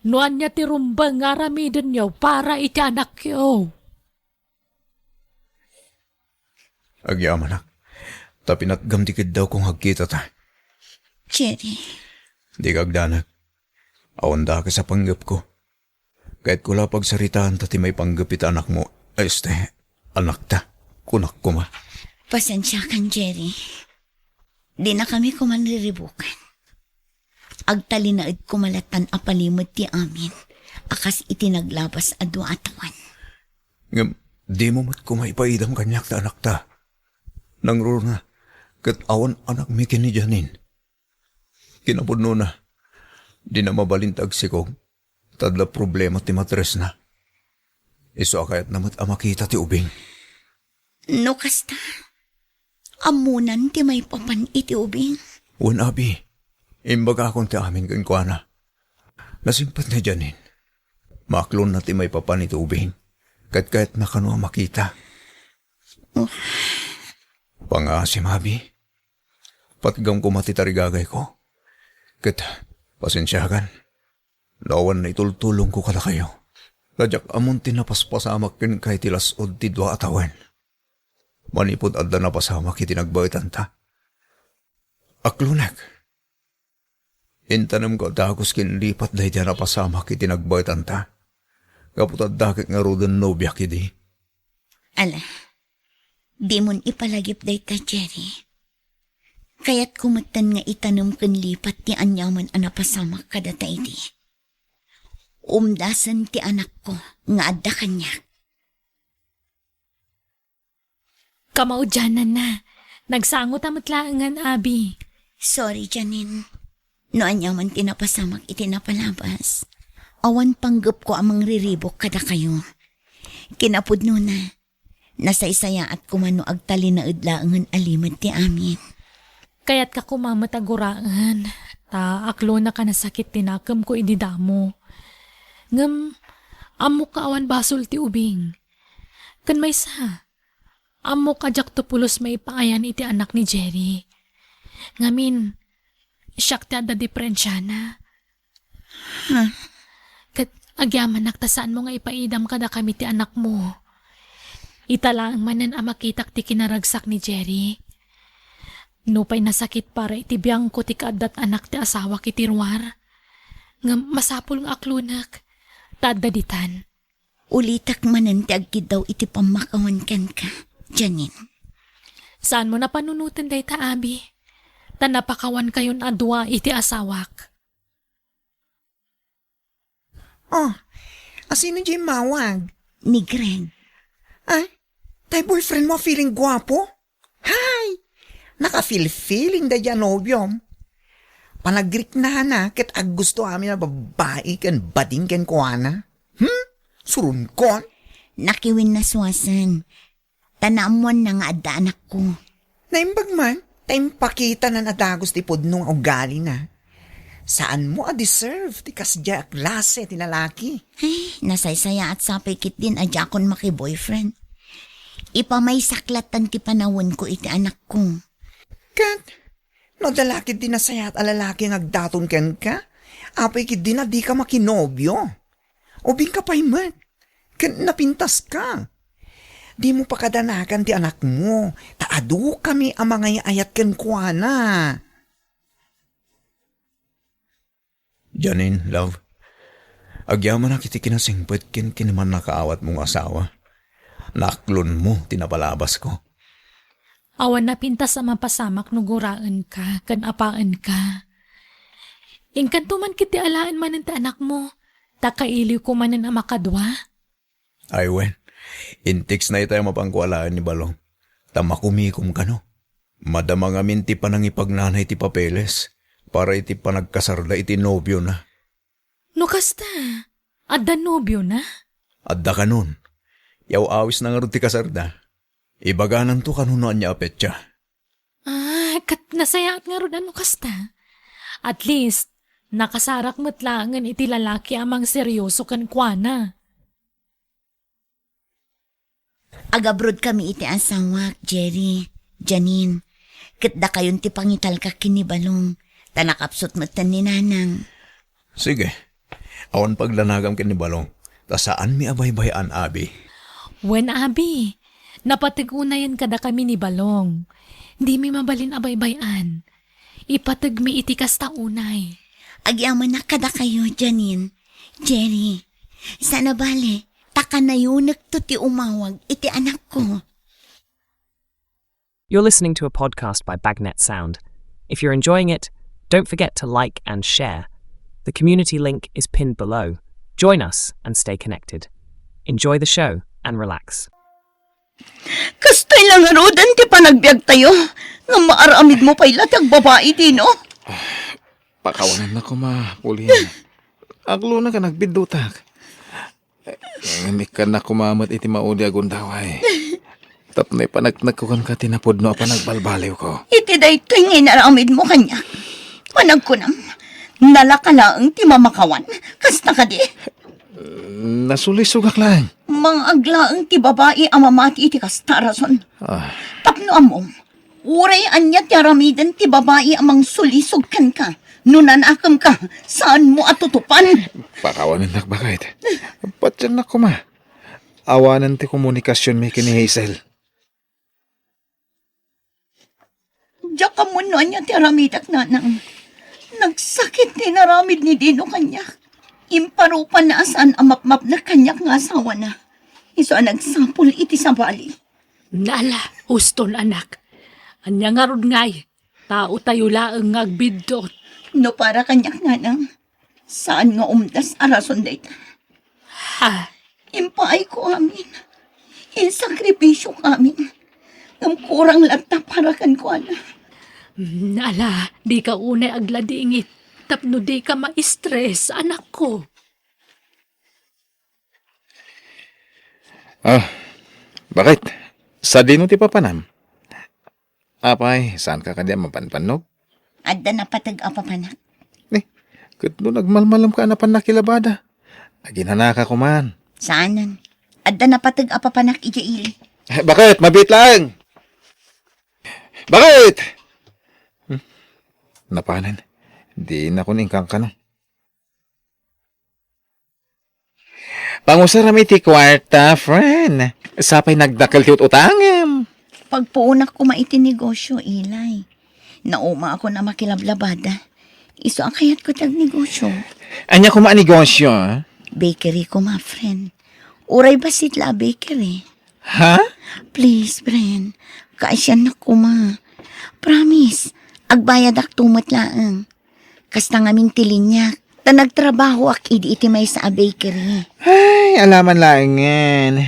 No ania ti rumbeng nga aramidenyo para iti anakyo. Agyamanak, ta pinatgam ti kiddawko nga agkitata. Jerry. Dika agdanag. Awan dakes a panggepko. Kayatko la pagsaritaanta ti maipanggep iti anakmo. Este, anakta. Kunak koma. Pasensiakan, Jerry. Dinakami koman riribukan. Agtalinaed koma lattan a palimed ti amin a kas iti naglabas a dua a tawen. Ngem, dimo met koma ipaidam kaniak ta anakta. Nangruna, ket awan anakmi ken ni Janine. Kinapudnona, dina mabalin ti agsikog, ta adda problema ti matresna. Isu a kayatna met a makita ti ubing. No kasta, ammonan ti maipapan iti ubing? Wen, abi. Imbagakon ti amin kenkuana. Nasingpet ni Janine. Maaklonna ti maipapan iti ubing. Ket kayatna kano a makita. Oh. Pangaasim, abi. Patgam koma ti tarigagayko. Ket, pasensiakan. No awan naitultulongko kadakayo. Ta diak ammon ti napaspasamak kenka iti las-ud ti dua a tawen. Manipud adda napasamak iti nagbaetanta. Aklonek. Intanemko a dagus ken lipat daydi a napasamak iti nagbaetanta. Gapu ta adda ket ngaruden nobiak idi. Ala, dimon ipalagip dayta, Jerry. Kayatko metten nga itanem ken lipat ti aniaman a napasamak kadata idi. Umdasen ti anakko nga adda kaniak. Kamaudiananna, nagsangota met laengen, abi. Sorry, Janine. No aniaman ti napasamak iti napalabas, awan panggepko a mangriribuk kadakayo. Kinapudnona, nasaysayaat koma no agtalinaed laengen a limed ti amin. Kayatka koma met a guraen, ta aklonak a nasakit ti nakemko idi damo. Ngem, ammok nga awan basol ti ubing. Ken maysa, ammok a diakto pulos maipaayan iti anak ni Jerry. Ngamin, siak ti adda diperensiana. Huh? Ket agyamanak ta saanmo nga ipaidam kadakami ti anakmo. Ita laeng manen a makitak ti kinaragsak ni Jerry. Nupay nasakit para iti biangko ti kaaddat anak ti asawak iti ruar, ngem masapul nga aklonek, ta adda ditan. Ulitek manen ti agkiddaw iti pammakawan kenka, Janine. Saanmo a panunoten dayta, abi, ta napakawankayon a dua iti asawak. Oh, asino diay immawag? Ni Greg. Ay, tay boyfriend mo a feeling guapo? Hay! Naka-feel-feeling daydiay a nobiom. Panagriknana ket aggusto amin a babbai ken bading kenkuana. Hmm? Suronkon? Nakiwin na suasen. Ta naammoanna nga adda anakko. Naimbag man, ta impakitana a dagus ti pudno nga ugalina. Saanmo a deserve ti kasdiay a klase ti lalaki. Ay, nasaysayaat sapay ketdin a diakon maki-boyfriend. Ipamaysak lattan ti panawenko iti anakko. Ket, no adda la ketdi nasayaat a lalaki nga agdaton kenka, apay ketdi a dika makinobio? Ubingka pay met, ket napintaska. Dimo pakadanagan ti anakmo, ta adukami a mangay-ayat kenkuana. Janine, love, agyamanak iti kinasingpet ken kinamannakaawatmo nga asawa. Naaklonmo ti napalabasko. Awan napintas a mapasamak no guraenka ken apaenka. Inkanto man ketdi alaen manen ti anakmo, ta kailiwko manen a makadua. Ay wen, intikna itay a mapanko alaen ni Balong, ta makumikom kano. Madama ngamin ti panangipagnana iti papeles para iti panagkasarda iti nobiona. No kasta, adda nobiona? Adda kanon. Yaw-awisna ngarud ti kasarda. Ibagananto kano no ania a petsa. Ah, ket nasayaat ngarud a no kasta. At least, nakasarak met laengen iti lalaki a mangserioso kenkuana. Agabrodkami iti asawak, Jerry, Janine. Ket dakayon ti pangitalkak ken ni Balong, ta nakapsut metten ni Nanang. Sige. Awan pagdanagam ken ni Balong, ta saanmi a baybay-an, abi. Wen, abi. Napateg unayen kadakami ni Balong. Dimi mabalin a baybay-an. Ipategmi iti kasta unay. Agyamanak kadakayo, Janine, Jerry. Saan a bale, ta kanayonekto ti umawag iti anakko. You're listening to a podcast by Bagnet Sound. If you're enjoying it, don't forget to like and share. The community link is pinned below. Join us and stay connected. Enjoy the show and relax. Kastoy la ngaruden ti panagbiagtayo, ngem maaramidmo pay la ti agbabai dino. Pakawanennak koma, Pauline. Aklonka nga agbiddutak. Ngem ikkannak koma met iti maudi a gundaway. Tapno ipaneknekko kenka ti napudno a panagbalbaliwko. Iti daytoy nga inaramidmo kaniak, panagkunam, nalaka laeng ti mamakawan. Kasta kadi? Nasulisogak laeng. Mangaglaeng ti babai a mamati iti kasta a rason. Ah. Tapno ammom, uray ania ti aramiden ti babai a mangsulisog kenka, no nanakemka, saanmo a tutupan. Pakawanennak, baket. Patiennak koma. Awanen ti komunikasionmi ken ni Hazel. Diak ammo no ania ti aramidek, nanang. Nagsakit ti inaramid ni Dino kaniak. Imparupanna a saan a mapmapnek kaniak nga asawana. Isu a nagsapul iti sabali. Nala, uston, anak. Ania ngarud ngay? Taotayo laeng nga agbiddut. No para kaniak, nanang, saan nga umdas a rason dayta. Ha? Impaayko amin. Insakripisiok amin. Ngem kurang latta para kenkuana. Mm, ala, dika unay agladingit tapno dika ma-stress, anakko. Ah, baket? Sadino ti papanam? Apay, saanka kadi a mapanpannog? Adda napateg a papanak. Ni, ket no nagmalmalemka a napan nakilabada, aginanaka koman. Saanen. Adda napateg a papanak idiay ili. Eh, baket? Mabiit laeng. Baket? Hmm? Napanen. Dinakon inkankano. Pangusaram iti kuarta, friend. Sapay nagdakkel ti ut-utangem. Pagpuonak koma iti negosyo, Eli. Naumaakon a makilablabada. Isu a kayatko ti agnegosyo. Ania koma a negosyo, ah? Bakery koma, friend. Uray bassit la a bakery. Ha? Please, friend. Kaasiannak koma. Promise, agbayadak to met laeng. Kasta ngamin ti liniak, ta nagtrabahoak idi iti maysa a bakery. Ay, alaman laengen.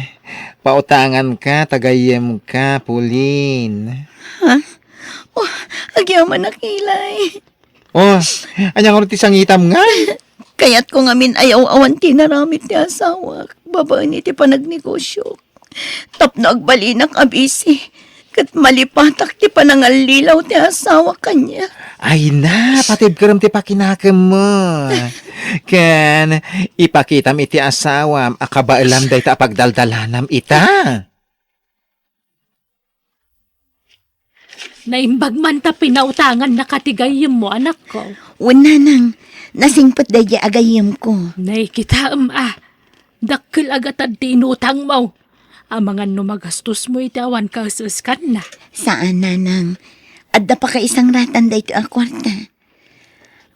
Pautanganka, ta gayyemka, Pauline. Ha? Oh, agyamanak, Eli. Oh, ania ngarud ti sangitam ngay? Kayatko ngamin a yaw-awan ti inaramid ti asawak babaen iti panagnegosyo. Tapno agbalinak a busy, ket malipatak ti panangallilaw ti asawa kaniak. Ay na, patibkerem ti pakinakemmo. Ken ipakitam iti asawam a kabaelam dayta a pagdaldalanam ita. Naimbag man ta pinautangannaka ti gayyemmo, anakko. Wen, nanang, nasingpet daydiay a gayyemko. Nay, kitaem a, dakkel a gatad ti inutangmo. Amangan no magastosmo iti awan kaes-eskanna. Saan, nanang. Adda pakaisangratan daytoy a kuarta.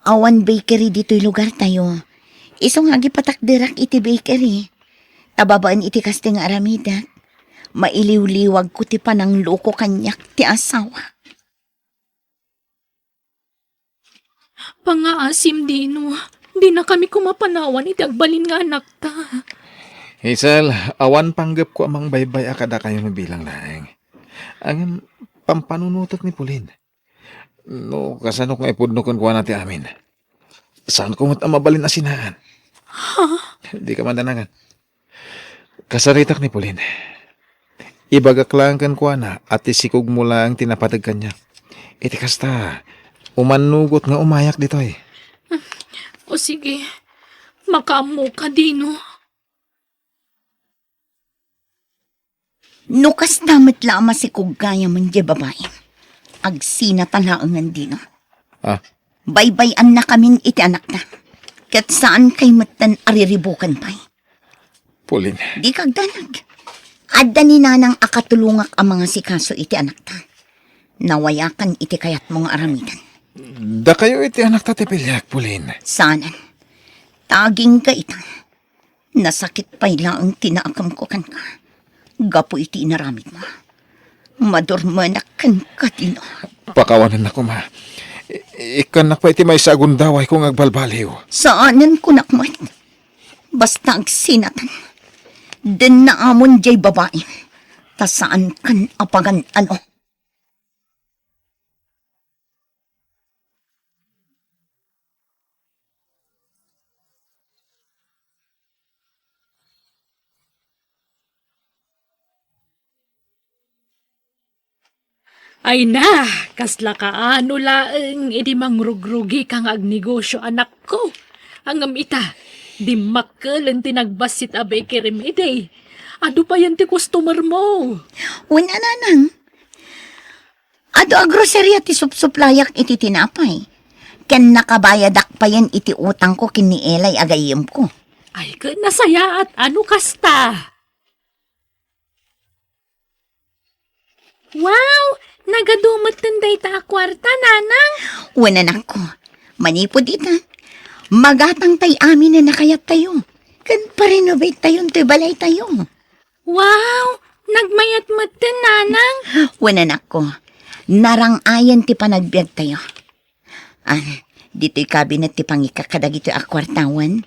Awan bakery ditoy lugartayo. Isu nga agipatakderak iti bakery. Ta babaen iti kasta nga aramidek, mailiwliwagko ti panangloko kaniak ti asawa. Pangngaasim, Dino. Dinakami koma panawan iti agbalin nga anakta. Hazel, awan panggepko a mangbaybay-a kadakayo no bilang laeng. Ngem pampanunotek ni Pauline. No kasano nga ipudno kenkuana ti amin? Saanko met a mabalin a sinaan. Ha? Dika mandanangan. Kasaritak ni Pauline. Ibagak laeng kenkuana a ti sikogmo laeng ti napateg kaniak. Iti kasta, umannugot nga umayak ditoy. O sige, makaammoka, Dino. No kasta met la a masikog gayam diay babai, agsinatan laengen, Dino. Ah. Baybay-annakamin iti anakta. Ket saankay metten a riribuken pay. Pauline. Dika agdanag. Adda ni nanang a katulongak a mangasikaso iti anakta. Nawayakan iti kayatmo nga aramiden. Dakayo iti anakta ti piliak, Pauline. Saanen. Tagingga ita. Nasakit pay laeng ti naakemko kenka gapu iti inaramidmo. Madurmenak kenka, Dino. Pakawanennak koma. I-, ikkannak pay ti maysa a gundawayko nga agbalbaliw. Saanen, kunak met. Basta agsinatan. Denna amon diay babai. Ta saankan a pagan-ano. Ay na, kasla kaano laeng idi mangrugrugika nga agnegosio, anakko? Ngem ita, dimmakkel ti nagbassit a bakery idi. Adu payen ti customer mo. Wen a, nanang. Adu a groceria ti supsuplayak iti tinapay. Ken nakabayadak payen iti utangko ken ni Eli a gayyemko. Ay, ket nasayaat a no kasta. Wow! Nagadu metten dayta a kuarta, nanang. Wen, anakko. Manipud ita, magatangtay amin a nakayattayo. Ken pa-renovate tayon toy balaytayo. Wow! Nagmayat metten, nanang. Wen, anakko. Narang-ayen ti panagbiagtayo. Ah, ditoy kabinet ti pangikak kadagitoy a kuartawen.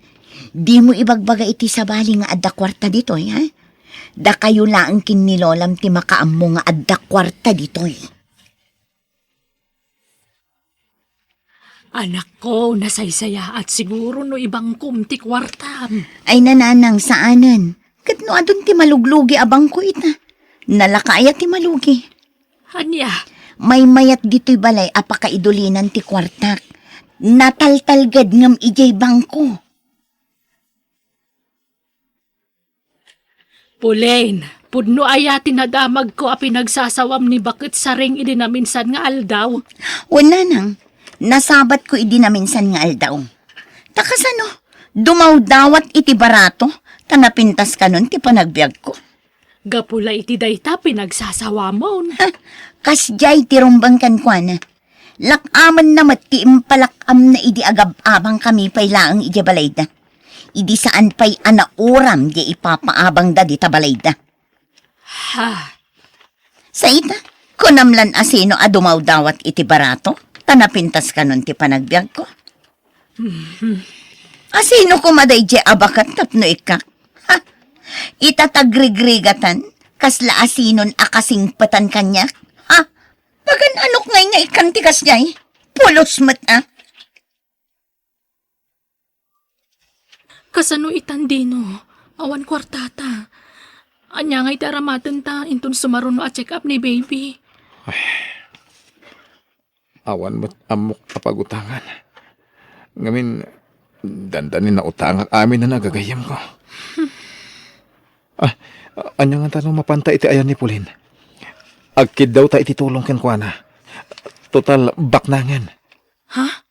Dimo ibagbaga iti sabali nga adda kuarta ditoy, ha? Dakayo laeng ken ni Lolam ti makaammo nga adda kuarta ditoy. Anakko, nasaysayaat siguro no ibangkom ti kuartam. Ay, nanang, saanen. Ket no adun ti maluglugi a bangko ita, nalaka aya ti malugi? Ania? Maymayat ditoy balay a pakaidulinan ti kuartak. Nataltalged ngem idiay bangko. Pauline, pudno aya ti nadamagko a pinagsasawam ni Baket Saring idi naminsan nga aldaw? Wen, nanang, nasabatko idi naminsan nga aldaw. Ta kasano, dumawdawat iti barato, ta napintas kanon ti panagbiagko. Gapu la iti dayta pinagsasawamon. Ha, kasdiay ti rumbeng kenkuana. Lak-amenna met ti impalak-amna idi agab-abangkami pay laeng idiay balayda. Idi saan pay a nauram diay ipapaabangda dita balayda. Ha? Sa ita, kunam lan a sino a dumawdawat iti barato, ta napintas kanon ti panagbiagko. Mhm. A sino koma daydiay a baket tapno ikkak? Ha? Ita tagrigrigatan, kasla a sinon a kasingpetan kaniak? Ha? Pagan-anok ngay nga ikkan ti kasdiay? Pulos met, a? Kasano itan, Dino? Awan kuartata. Ania ngay ti aramatenta inton sumaruno a check-up ni baby? Ay, awan met ammok a pagutangan. Ngamin, dandani nautangak amin a nagagayyemko. Ah, ania ngata no mapanta iti ayan ni Pauline? Agkiddawta iti tulong kenkuana. Total, baknangen. Ha?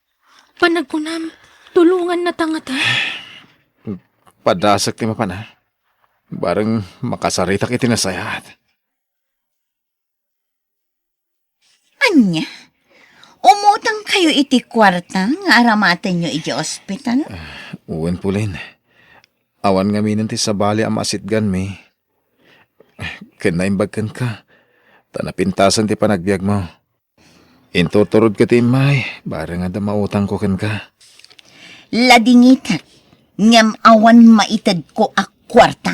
Panagkunam, tulongannata ngata? Padasek ti mapan, ha? Bareng makasaritak iti nasayaat. Ania? Umutangkayo iti kuarta nga aramatenyo iti ospital? Ah, wen, Pauline. Awan ngaminen ti sabali a maasitganmi. Ken naimbag kenka, ta napintasen ti panagbiagmo. Inturturodko ti immay, bareng adda mautangko kenka. Ladingitek, ngem awan maitedko a kuarta.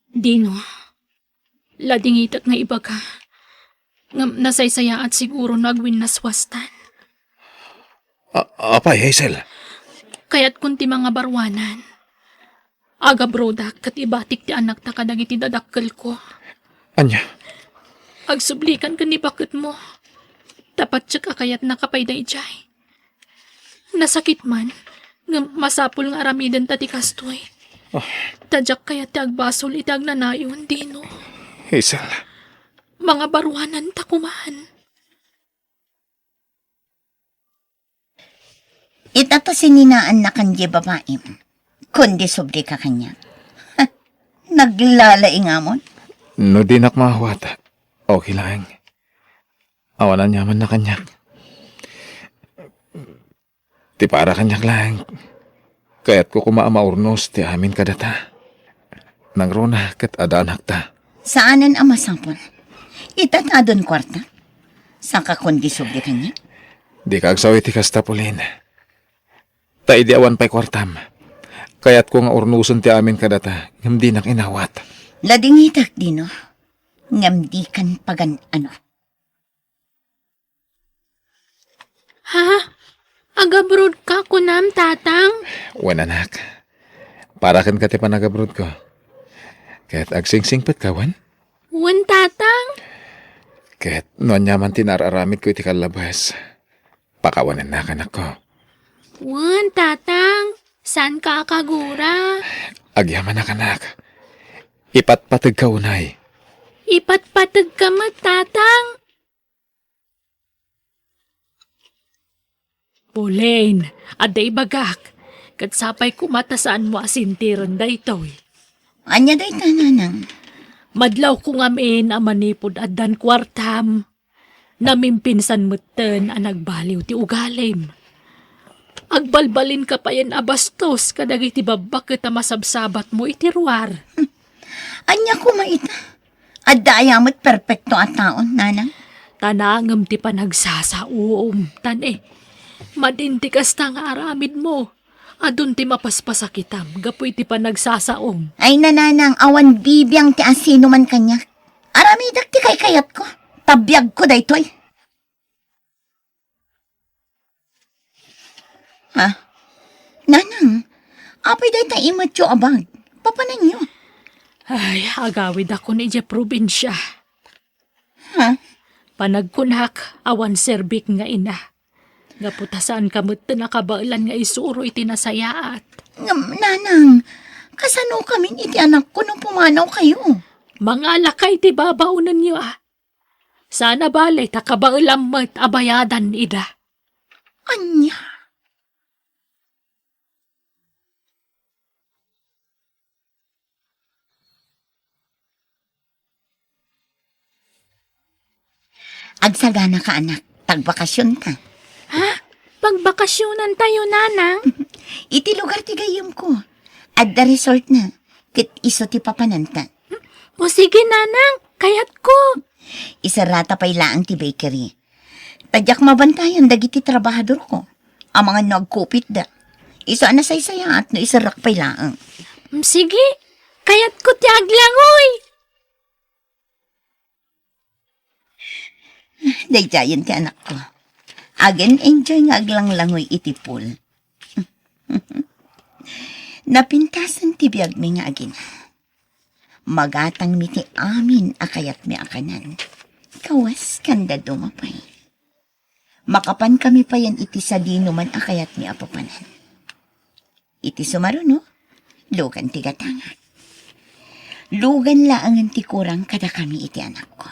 Dino, ladingitek nga ibaga. Ngem nasaysayaat siguro no agwinnaswastan. A-, apay, Hazel? Kayatkon ti mangabaruanan. Agabrodak ket ibatik ti anakta kadagiti dadakkelko. Ania? Agsublikan ken ni baketmo. Ta patiek a kayatnaka pay daydiay. Nasakit man, ngem masapul nga aramidenta ti kastoy. Ah. Ta diak kayat ti agbasol iti agnanayon, Dino. Hazel. Mangabaruananta koman. Ita ta sininaannakan diay babaim, kundi sublika kaniak. Naglalaingamon. No dinak maawat, okay laeng. Awan aniamanna kaniak. Ti para kaniak laeng, kayatko koma a maurnos ti amin kadata. Nangruna ket adda anakta. Saanen a masapul. Ita ta adun kuarta. Saka kundi subli kaniak. Dika agsaw iti kasta, Pauline. Ta idi awan pay kuartam, kayatko nga urnosen ti amin kadata, ngem dinak inawat. Ladingitek, Dino. Ngem dikan pagan-ano. Ha? Agabrodka, kunam, Tatang? Wen, anak. Para kenka ti panagabrodko. Ket agsingsingpetka, wen? Wen, Tatang. Ket no aniaman ti naar-aramidko iti kallabas, pakawanennak, anakko. Wen, Tatang. Saanka a kagura. Agyamanak, anak. Ipatpategka unay. Ipatpategka met, Tatang. Pauline, adda ibagak, ket sapay koma ta saanmo a sintiren daytoy. Ania dayta, Nanang? Madlawko ngamin a manipud addan kuartam, namimpinsan metten a nagbaliw ti ugalim. Agbalbalinka payen a bastos kadagiti babbaket a masabsabatmo iti ruar. Ania koma ita? Adda aya met perpekto a tao, Nanang? Ta naangem ti panagsasaom, tan-e. Madi ti kasta nga aramidmo. Adun ti mapaspasakitam gapu iti panagsasaom. Ay, Nanang, awan bibiang ti asinoman kaniak. Aramidek ti kaykayatko. Ta biagko daytoy. Ha? Nanang, apay dayta imetyo a bag? Papananyo? Ay, agawidakon idiay probinsia. Ha? Panagkunak, awan serbik nga ina. Gapu ta saanka metten a kabaelan nga isuro iti nasayaat. Ngem, Nanang, kasanokamin iti anakko no pumanawkayo? Mangalaka iti babaonenyo, a. Saan a bale ta kabaelam met a bayadan ida. Ania? Agsaganaka, anak, ta agbakasionta. Ha? Pagbakasionantayo, Nanang? Iti lugar ti gayyemko. Adda resortna, ket isu ti papananta. O sige, Nanang, kayatko. Iserrata pay laeng ti bakery. Ta diak mabantayan dagiti trabahadorko. Amangan no agkupitda. Isu a nasaysayaat no iserrak pay laeng. Mm, sige, kayatko ti aglangoy. Daydiayen ti anakko. Agen-enjoy nga aglanglangoy iti pool. Napintasen ti biagmi nga agina. Magatangmi ti amin a kayatmi a kanan. Kawes ken dadduma pay. Makapankami payen iti sadinoman a kayatmi a papanan. Iti sumaruno, lugan ti gatangak. Lugan laengen ti kurang kadakami iti anakko.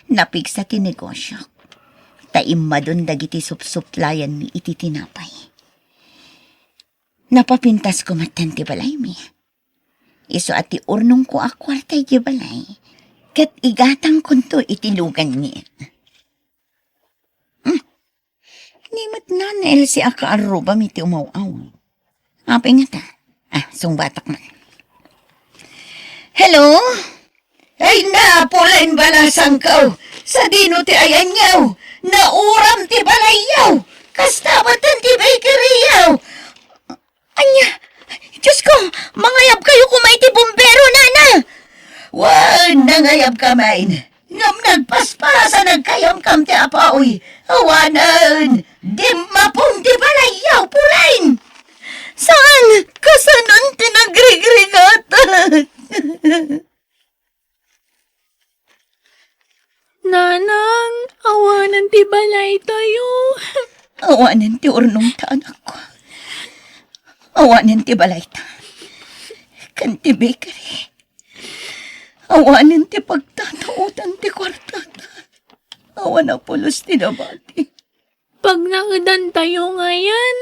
Napigsa ti negosyok, ta immadon dagiti supsuplayanmi iti tinapay. Napapintasko metten ti balaymi. Isu a ti urnongko a kuarta iti balay, ket igatangkonto iti luganmi. Hmm. Ni met Nanel si akaarrubam iti umaw-aw. Apay ngata? Ah, sungbatak man. Hello? Ay na, Pulen Balasangkaw! Sadino ti ayanyaw? Nauram ti balayyaw! Kasta met ti bakeryyaw! Ania? Diyos ko, mangayabkayo koma iti bumbero, nana! Wen, nangayabkamin. Ngem nagpaspasanagkayonkan ti apuy. Awanen, dimmapon ti balayyaw, Pulen! Saan? Kasanon ti nagrigrigatak? Nanang, awanen ti balaytayo. Awanen ti urnongta, anakko. Awanen ti balayta. Ken ti bakery. Awanen ti pagtataotan ti kuartata. Awan a pulos ti nabati. Pagnaedantayo ngayen.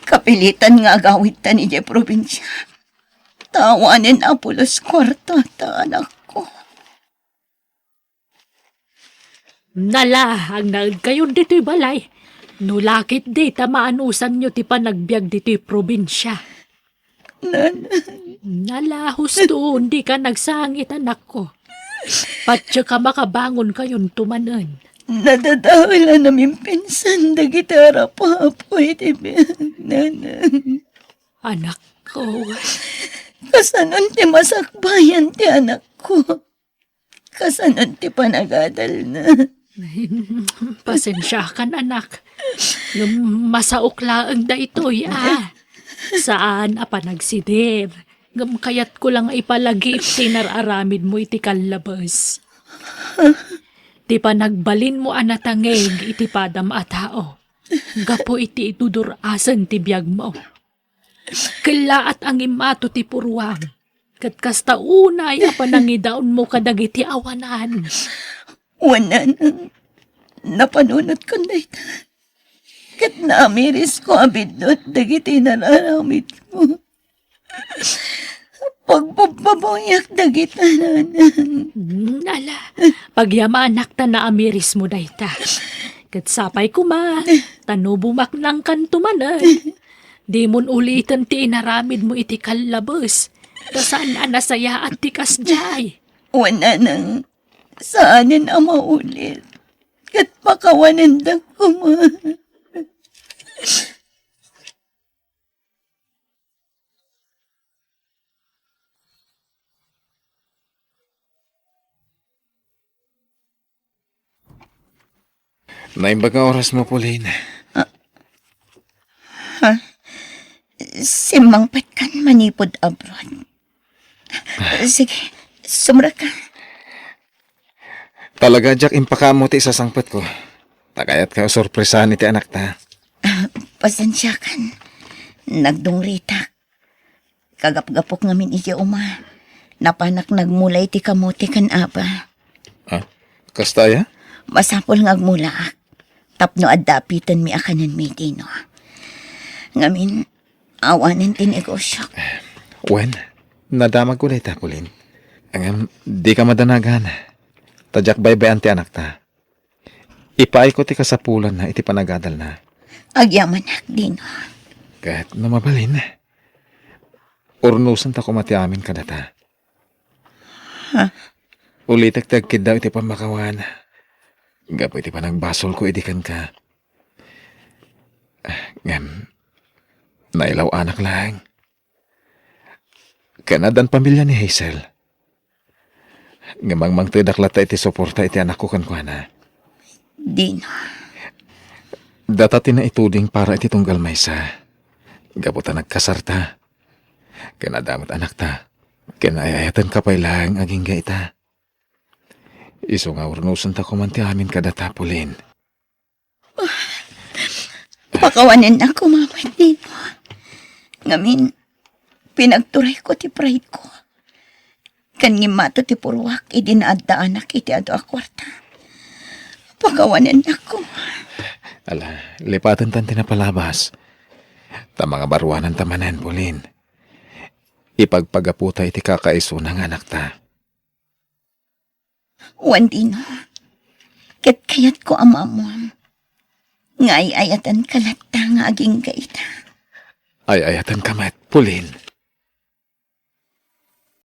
Kapilitan nga agawidtan idiay probinsia. Ta awanen a pulos kuartata, anakko. Nala, agnaedkayon ditoy balay. No la ketdi ta maanusanyo ti panagbiag ditoy probinsia. Nana. Nala, husto, dika nagsangit, anakko. Patio ka makabangon kayonto manen. Nadadael a namimpinsan dagiti arapapo iti biag, Nana. Anakko. Kasanon ti masakbayan ti anakko? Kasanon ti panagadalna? Pasensiakan, anak. Ngem masaok laeng daytoy, a. Saan a panagsider. Ngem kayatko la nga ipalagip ti inar-aramidmo iti kallabes. Ti panagbalinmo a natangig iti padam a tao. Gapu iti idudur-asen ti biagmo. Kellaat a ngimmato ti purruam, ket kasta unay a panangidaonmo kadagiti awanan. Wen, Nanang, napanunotkon dayta, ket naamirisko a biddut dagiti inar-aramidmo. Pagpabpabuyak dagita, Nanang. Hmm, ala, pagyamanak ta naamirismo dayta. Ket sapay koma, ta no bumaknangkanto manen, dimon uliten ti inaramidmo iti kallabes, ta saan a nasayaat ti kasdiay. Wen, Nanang, saanen a maulit, ket pakawanendak koma. Naimbag nga orasmo, Pauline. Ah. Ha? Simmangpetkan manipud abroad. Sige, sumrek ka. Talaga, diak impakaammo ti isasangpetko. Ta kayatka a sorpresaen iti anakta. Ah, pasensiakan. Nagdungritak. Kagapgapok ngamin idiay uma, napanak nagmula iti kamote ken aba. Ah, kasta aya? Masapul nga agmulaak tapno adda apitenmi a kanenmi, Dino. Ngamin, awanen ti negosyok. Wen, nadamagko dayta, Pauline. Ngem, dika madanagan. Ta diak baybay-an ti anakta. Ipaayko ti kasapulanna iti panagadalna. Agyamanak, Dino. Ket no mabalin, urnosenta koma ti amin kadata. Ha? Ulitek ti agkiddaw iti pammakawan gapu iti panagbasolko idi kenka. Ngem, nailaw-anak laeng. Ken addan pamilia ni Hazel. Ngem mangmangtedak latta iti suporta iti anakko kenkuana. Dina. Data ti naituding para iti tunggal maysa. Gapu ta nagkasarta. Ken adda met anakta. Ken ay-ayatenka pay laeng agingga ita. Isu nga urnosenta koman ti amin kadata, Pauline. Pakawanennak koma met, Dino. Ngamin, pinagturayko ti pride ko. ken ngimmato ti purruak idi naaddaanak iti adu a kuarta. Pakawanennakko. Ala, lipatentan ti napalabas. Ta mangabaruananta manen, Pauline. Ipagpagapota iti kakaisuna nga anakta. Wen Dino, ket kayatko a maammuam nga ay-ayatenka latta nga agingga ita. Ay-ayatenka met, Pauline.